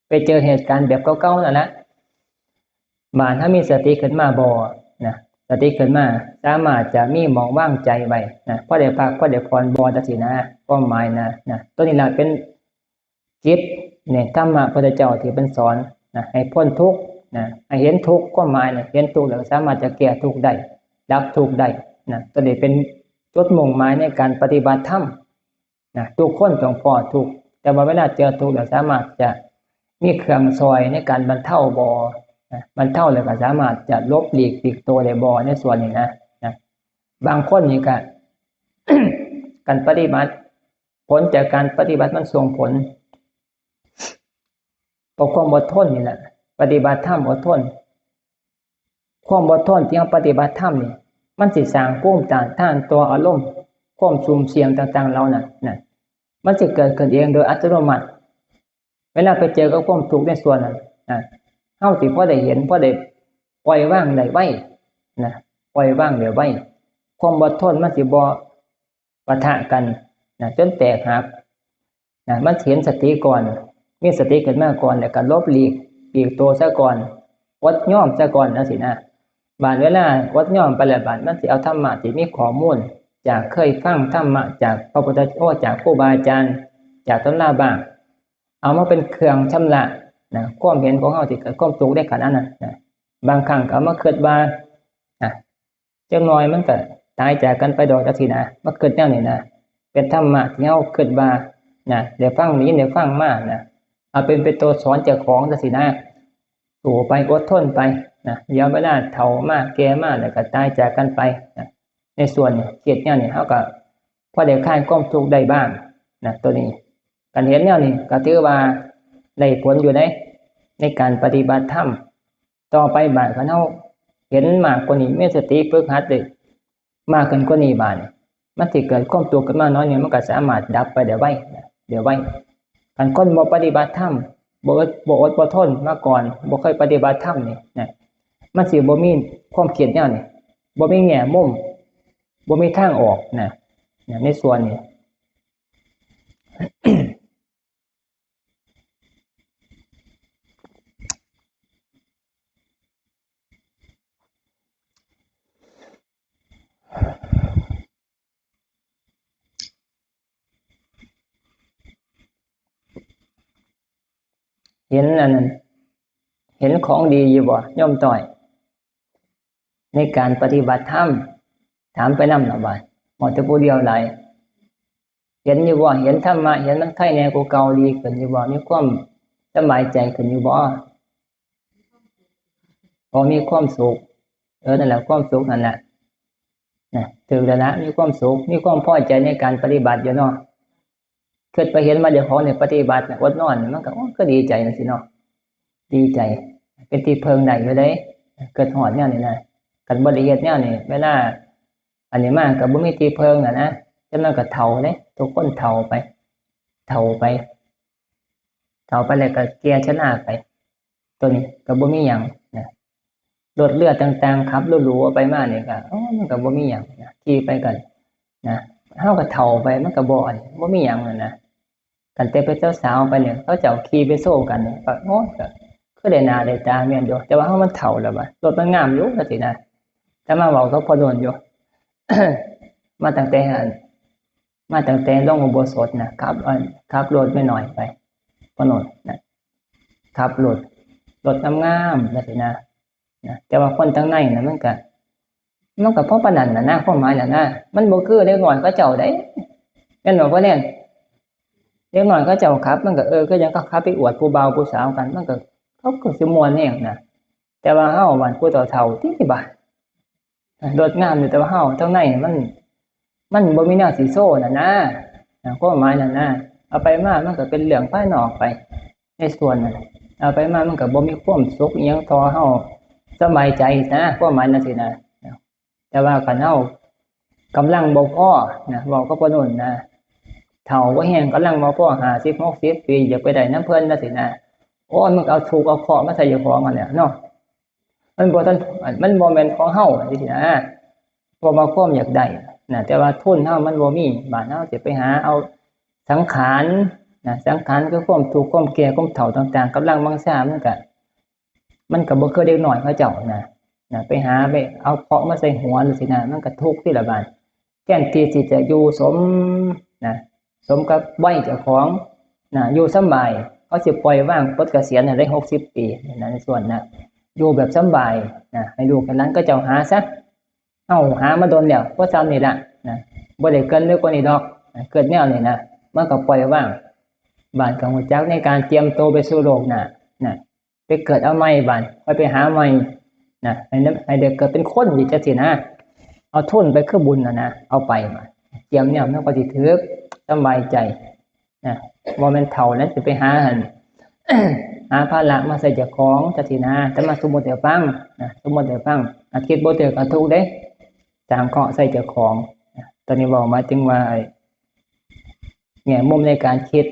ไปเจอเหตุการณ์แบบเก่าๆนั่นแหละ บาดเฮามีสติขึ้นมาบ่นะ สติขึ้นมา สามารถจะมีหม่องวางใจไว้นะ พอได้พัก พอได้ผ่อนบ่จังซี่นะ ความหมายนะ นะ ตัวนี้ล่ะเป็นจิตเนี่ย ธรรมะพุทธเจ้าที่เพิ่นสอนนะ ให้พ้นทุกข์นะ ให้เห็นทุกข์ ความหมายเนี่ย เห็นทุกข์แล้วสามารถจะแก้ทุกข์ได้ ดับทุกข์ได้นะ ตัวนี้เป็นจุดมุ่งหมายในการปฏิบัติธรรม นะ ทุกคนต้องพ้อทุกข์ แต่ว่าเวลาเจอทุกข์แล้วสามารถจะมีเครื่องช่วยในการบรรเทาบ่นะ บรรเทาแล้วก็สามารถจะหลบหลีกปลีกตัวได้บ่ในส่วนนี้นะ นะ บางคนนี่ก็ การปฏิบัติ ผลจากการปฏิบัติมันส่งผล เพราะความอดทนนี่แหละ ปฏิบัติธรรมอดทน ความอดทนที่เฮาปฏิบัติธรรมนี่ มันสิสร้างภูมิต้านทานต่ออารมณ์ ความซุ่มเสี่ยงต่างๆเหล่านั้นนะ มันสิเกิดขึ้นเองโดยอัตโนมัติ เวลาไปเจอกับความทุกข์ในส่วนนั้นนะ เฮาสิพอได้เห็น พอได้ปล่อยวางได้ไวนะ ปล่อยวางได้ไว ความอดทนมันสิบ่ปะทะกันนะ จนแตกหัก นะ มันเห็นสติก่อน มีสติขึ้นมาก่อน แล้วก็หลบหลีก ปลีกตัวซะก่อน อดยอมซะก่อนจังซี่นะ บาดเวลาอดยอมไปแล้ว บาดมันสิเอาธรรมะที่มีข้อมูล จากเคยฟังธรรมะจากพระพุทธ โอ้ จากครูบาอาจารย์ จากตำราบ้าง เอามาเป็นเครื่องชำระนะ ความเห็นของเฮาที่เกิดความทุกข์ในขณะนั้นนะ บางครั้งก็เอามาคิดว่า นะ จักหน่อยมันก็ตายจากกันไปดอกจังซี่นะ มาคิดแนวนี้นะ เป็นธรรมะที่เฮาคิดว่านะ ได้ฟัง ได้ยินได้ฟังมานะ เอาเป็น เป็นตัวสอนเจ้าของจังซี่นะ สู้ไป อดทนไปนะ เดี๋ยวเวลาเฒ่ามา แก่มา แล้วก็ตายจากกันไปนะ ในส่วนนี้ คิดแนวนี้ เฮาก็พอได้คลายความทุกข์ได้บ้างนะ ตัวนี้ การเห็นแนวนี้ก็ถือว่าได้ผลอยู่ใน ในการปฏิบัติธรรม ต่อไปบาดคันเฮาเห็นมากกว่านี้ มีสติฝึกหัดได้มากขึ้นกว่านี้บาดนี่ มันสิเกิดความทุกข์ขึ้นมาน้อยหนึ่ง มันก็สามารถดับไปได้ไวนะ ได้ไว คันคนบ่ปฏิบัติธรรม บ่อด บ่อดบ่ทนมาก่อน บ่เคยปฏิบัติธรรมนี่นะ มันสิบ่มีความคิดแนวนี้ บ่มีแง่มุม บ่มีทางออกนะ นะ ในส่วนนี้ เห็นอันนั้น เห็นของดีอยู่บ่ โยมต้อย ในการปฏิบัติธรรม ถามไปนำล่ะบาด เว้าแต่ผู้เดียวหลาย เห็นอยู่บ่ เห็นธรรมะ เห็นมันไคแหน่กว่าเก่า ดีขึ้นอยู่บ่ มีความสบายใจขึ้นอยู่บ่ พอมีความสุข เออ นั่นแหละ ความสุขนั่นแหละ นะ ถืกแล้วนะ มีความสุข มีความพอใจในการปฏิบัติอยู่เนาะ คิดไปเห็นว่าเจ้าของเนี่ยปฏิบัตินะ อดนอนเนี่ย มันก็ โอ้ ก็ดีใจจังซี่เนาะ ดีใจ เป็นที่เพิ่งได้อยู่เด้ คิดฮอดแนวนี้นะ คันบ่ได้เฮ็ดแนวนี้ เวลา อันนี้มาก็บ่มีที่เพิ่งอะนะ จักหน่อยก็เฒ่าเด้ ทุกคนเฒ่าไป เฒ่าไป เฒ่าไปแล้วก็แก่ชราไป ตัวนี้ก็บ่มีหยังนะ รถเรือต่างๆ ขับหรูๆ ไปมานี่ก็ โอ้ มันก็บ่มีหยังนะ ขี่ไปก็นะ เฮาก็เฒ่าไป มันก็บ่ อัน บ่มีหยังนั่นนะ คันแต่เป็นสาวๆ ไปเนี่ย เขาเจ้าขี่ไปโซกันเนี่ย ก็ โอ้ ก็ คือได้หน้าได้ตาแม่นอยู่ แต่ว่าเฮามันเฒ่าแล้วบัด รถมันงามอยู่จังซี่นะ แต่มาเว้ากับพ่อโดนอยู่ มาตั้งแต่อัน มาตั้งแต่ลงอุโบสถนะ ขับ อัน ขับรถแม่น้อยไป พ่อโดนนะ ขับรถ รถงามๆจังซี่นะ นะ แต่ว่าคนทางในน่ะมันก็ มันก็พอปานนั้นน่ะนะ ความหมายน่ะนะ มันบ่คือเด็กน้อยเขาเจ้าเด้ แม่นบ่พ่อแนน เด็กน้อยเขาเจ้าขับ มันก็ เออ คือจั่งเขาขับไปอวดผู้บ่าวผู้สาวกัน มันก็ เขาก็สิม่วนแฮงนะ แต่ว่าเฮาบัดผู้เฒ่าๆติบาด รถงามอยู่ แต่ว่าเฮาทางในมัน มันบ่มีแนวสิโชว์น่ะนะ นะ ความหมายน่ะนะ เอาไปมามันก็เป็นเรื่องภายนอกไป ในส่วนนั้น เอาไปมามันก็บ่มีความสุขอิหยังต่อเฮา สบายใจนะ ความหมายจั่งซี้นะ แต่ว่าคันเฮากำลังบ่พอนะ เว้ากับพ่อโดนนะ เฒ่าบ่แฮง กำลังบ่พอ ห้าสิบ หกสิบ ปี อยากไปได้นำเพิ่นจั่งซี้นะ โอ้ย มันก็เอาทุกข์เอาเคราะห์มาใส่เจ้าของนั่นแหละเนาะ มันบ่ทัน มันบ่แม่นของเฮาจั่งซี้นะ เพราะว่าความอยากได้นะ แต่ว่าทุนเฮามันบ่มี บาดเฮาสิไปหาเอาสังขารนะ สังขารคือความทุกข์ ความแก่ ความเฒ่าต่างๆ กำลังวังชา มันก็ มันก็บ่คือเด็กน้อยเขาเจ้านะ นะ ไปหาไปเอาเคราะห์มาใส่หัวจั่งซี้นะ มันก็ทุกข์ติล่ะบาด แทนที่สิจะอยู่สมนะ สมกับวัยเจ้าของนะ อยู่สำบาย เขาสิปล่อยวางปลดเกษียณให้ได้ หกสิบ ปีนะ ในส่วนนะ อยู่แบบสำบายนะ ให้ลูกให้หลานเขาเจ้าหาซะ เฮาหามาโดนแล้ว พอส่ำนี่ล่ะนะ บ่ได้เกินไปกว่านี้ดอกนะ เกิดแนวนี้นะ มันก็ปล่อยวาง บาดก็รู้จักในการเตรียมตัวไปสู่โลกหน้านะ ไปเกิดเอาใหม่บาด ค่อยไปหาใหม่นะ ให้นำ ให้ได้เกิดเป็นคนอีกจั่งซี้นะ เอาทุนไปคือบุญน่ะนะ เอาไปบาด เตรียมแนวมันก็สิถืก สำบายใจนะ บ่แม่นเฒ่าแล้วสิไปหาหั่น หาภาระมาใส่เจ้าของจั่งซี้นะ แต่มาสมมุติให้ฟังนะ สมมุติให้ฟัง ถ้าคิดบ่ถืกก็ทุกข์เด้ สร้างเคราะห์ใส่เจ้าของนะ ตอนนี้เว้าหมายถึงว่าไอ้ แง่มุมในการคิด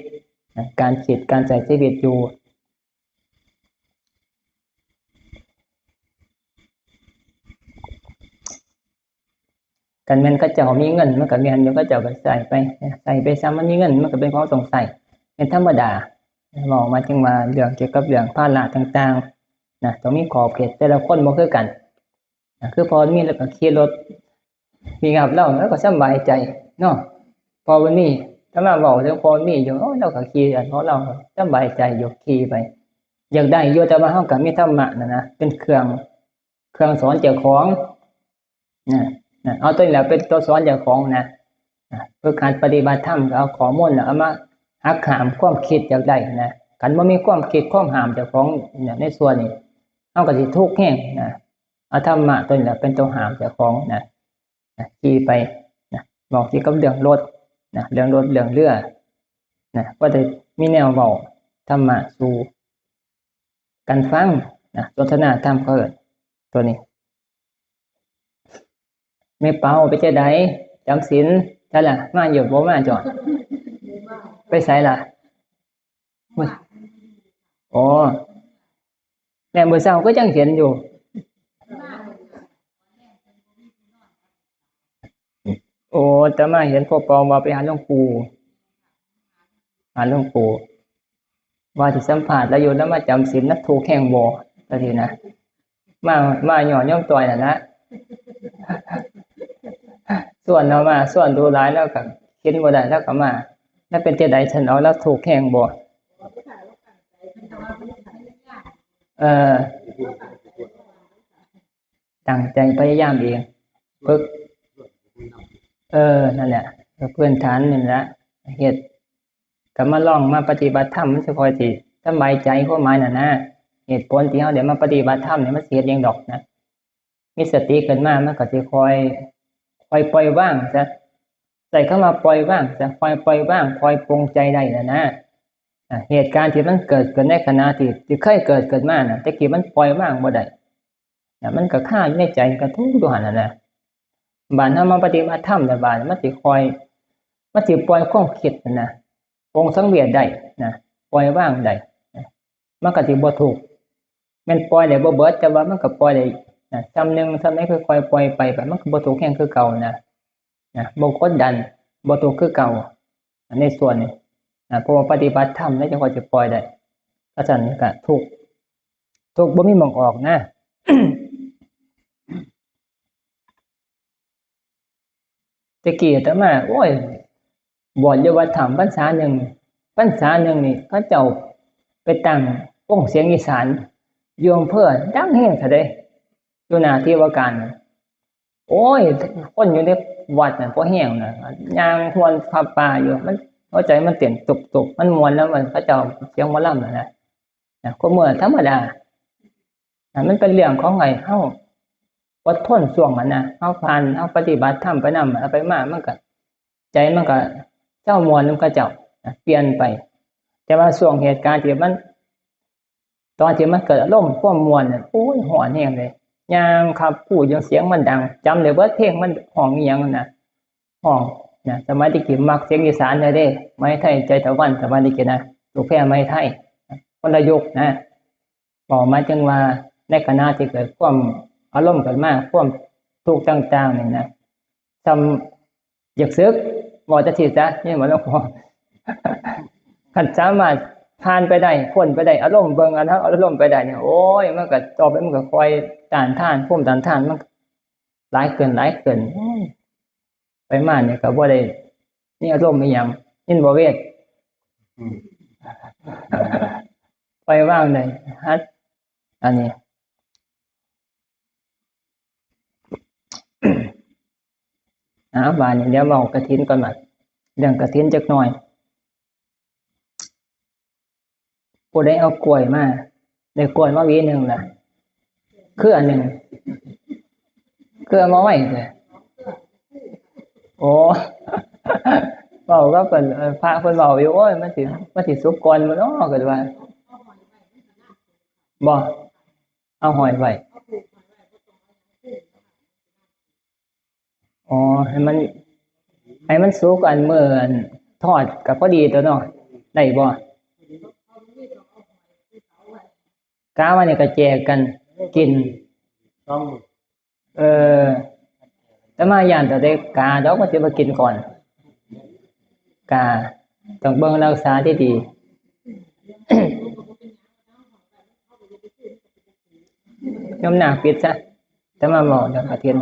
นะ การคิด การใช้ชีวิตอยู่ คันแม่นเขาเจ้ามีเงิน มันก็แม่นอยู่ เขาเจ้าก็ใช้ไป ใช้ไปซะ มันมีเงิน มันก็เป็นของต้องใช้ เป็นธรรมดา เว้าหมายถึงว่าเรื่องเกี่ยวกับเรื่องภาระต่างๆนะ ต้องมีขอบเขต แต่ละคนบ่คือกันนะ คือพ่อมีแล้วก็ขี่รถ มีกับเรา แล้วก็สำบายใจเนาะ พ่อบ่มี ถ้ามาเว้าถึงพ่อมีอยู่ โอ้ย เราก็ขี่อันของเรา สำบายใจอยู่ ขี่ไป อยากได้อยู่ แต่ว่าเฮาก็มีธรรมะน่ะนะ เป็นเครื่อง เครื่องสอนเจ้าของนะ นะ เอาตัวนี้แหละเป็นตัวสอนเจ้าของนะ นะ ฝึกหัดปฏิบัติธรรม ก็เอาข้อมูลน่ะ เอามาหักห้ามความคิดอยากได้นะ คันบ่มีความคิดความห้ามเจ้าของเนี่ย ในส่วนนี้ เฮาก็สิทุกข์แฮงนะ เอาธรรมะตัวนี้แหละเป็นตัวห้ามเจ้าของนะ นะ ขี่ไปนะ บอกเกี่ยวกับเรื่องรถนะ เรื่องรถ เรื่องเรือนะ ก็ได้มีแนวเว้าธรรมะสู่กันฟังนะ สนทนาธรรมเขาเอิ้นตัวนี้ แม่เปาไปจั่งใด จำศีล ใช่ล่ะ มาอยู่บ่มาจ้อ ไปไสล่ะ มื้อ อ๋อ แม่มื้อเช้าก็ยังเห็นอยู่ โอ้ แต่มาเห็นพ่อปองว่าไปหาหลวงปู่ หาหลวงปู่ ว่าสิสัมภาษณ์แล้วอยู่ แล้วมาจำศีลนะ ถูกแฮงบ่ จั่งซี้นะ มา มาย้อนโยมต่อยนั่นนะ ชวนเรามา ชวนดูหลายแล้วก็เห็นบ่ได้ แล้วก็มา แล้วเป็นจั่งใด ฉันเอาแล้วถูกแฮงบ่ เออ ตั้งใจพยายามเอง ฝึก เออ นั่นแหละ ก็พื้นฐานนี่แหละ เฮ็ด ก็มาลองมาปฏิบัติธรรม มันสิค่อยสิสำบายใจ ความหมายน่ะนะ เหตุผลที่เฮาได้มาปฏิบัติธรรมนี่ มันสิเฮ็ดหยังดอกนะ มีสติขึ้นมา มันก็สิค่อย ค่อยปล่อยวางซะ ใช้คำว่าปล่อยวางซะ ค่อยปล่อยวาง ค่อยปลงใจได้น่ะนะ อ่า เหตุการณ์ที่มันเกิดขึ้นในขณะที่ ที่เคยเกิดขึ้นมาน่ะ แต่กี้มันปล่อยวางบ่ได้ นะ มันก็คาอยู่ในใจ ก็ทุกข์อยู่หั่นน่ะนะ บาดเฮามาปฏิบัติธรรมแล้วบาดมันสิค่อย มันสิปล่อยความคิดน่ะนะ ปลงสังเวชได้นะ ปล่อยวางได้นะ มันก็สิบ่ทุกข์ แม่นปล่อยได้บ่เบิด แต่ว่ามันก็ปล่อยได้นะ ส่ำหนึ่ง ส่ำใด ค่อยๆปล่อยไป ไป มันก็บ่ทุกข์แฮงคือเก่านะ นะ บ่กดดัน บ่ทุกข์คือเก่า ในส่วนนี้นะ เพราะว่าปฏิบัติธรรมแล้วจั่งค่อยสิปล่อยได้ คันซั้นก็ทุกข์ ทุกข์บ่มีหม่องออกนะ แต่กี้อาตมา โอ้ย บวชอยู่วัดถ้ำพรรษาหนึ่ง พรรษาหนึ่งนี่ เขาเจ้าไปตั้งวงเสียงอีสาน อยู่อำเภอดังแฮงซะเด้ อยู่หน้าที่ว่าการน่ะ โอ้ย คนอยู่ในวัดน่ะ พอแฮงน่ะ ย่างฮวนผ้าป่าอยู่ มัน หัวใจมันเต้นตุบๆ มันม่วนแล้วมัน เขาเจ้าเสียงหมอลำน่ะนะ นะ ก็เมื่อธรรมดา นะ มันเป็นเรื่องของไอ้เฮาอดทนช่วงนั้นนะ เฮาผ่าน เฮาปฏิบัติธรรมไปนำ เอาไปมา มันก็ ใจมันก็เซาม่วนนำเขาเจ้า นะ เปลี่ยนไป แต่ว่าช่วงเหตุการณ์ที่มัน ตอนที่มันเกิดอารมณ์ความม่วนน่ะ โอ้ย ฮ้อนแฮงเลย ย่างคับคูอยู่ เสียงมันดัง จำได้เบิดเพลงมันฮ้องอีหยังนั่นน่ะ ฮ้อง นะ สมัยตะกี้มักเสียงอีสานเลยเด้ ไหมไทย ใจตะวัน สมัยตะกี้นะ ลูกแพรไหมไทย คนละยุคนะ บอกมาจังว่าในขณะที่เกิดความอารมณ์ขึ้นมา ความทุกข์ต่างๆนี่นะ ซ้ำอยากสึก บอกจังซี้ซะ นี่หมายความว่า คันสามารถผ่านไปได้ พ้นไปได้ อารมณ์เบิ่งอันนั้น อารมณ์ไปได้เนี่ย โอ้ย มันก็ต่อไปมันก็ค่อยต้านทาน ภูมิต้านทานมันหลายขึ้น หลายขึ้น โอ้ย ไปมาเนี่ยก็บ่ได้มีอารมณ์อีหยัง ยินบ่เวท อืม ปล่อยวางได้ หัด อันนี้ อ่า บาดนี้เดี๋ยวเว้ากฐินก่อนบัด เรื่องกฐินจักหน่อย ผู้ใดเอากล้วยมา ได้กล้วยมาหวีหนึ่งล่ะ เครือหนึ่ง เครือมาไว้เด้อ โอ้ เว้ากับเพิ่น เอ่อ พระเพิ่นเว้าอยู่ โอ้ย มันสิ มันสิสุกก่อนบ่น้อ ก็ว่า บ่ เอาห้อยไว้ อ๋อ ให้มัน ให้มันสุกอันมื้ออันทอดก็พอดีตัวเนาะ ได้บ่ กาว่านี่ก็แจกกันกิน เออ แต่มาย่านแต่ได้กาดอก มันสิมากินก่อน กา ต้องเบิ่งรักษาที่ดี ยมหน้าปิดซะ แต่มาเว้าเรื่องกฐิน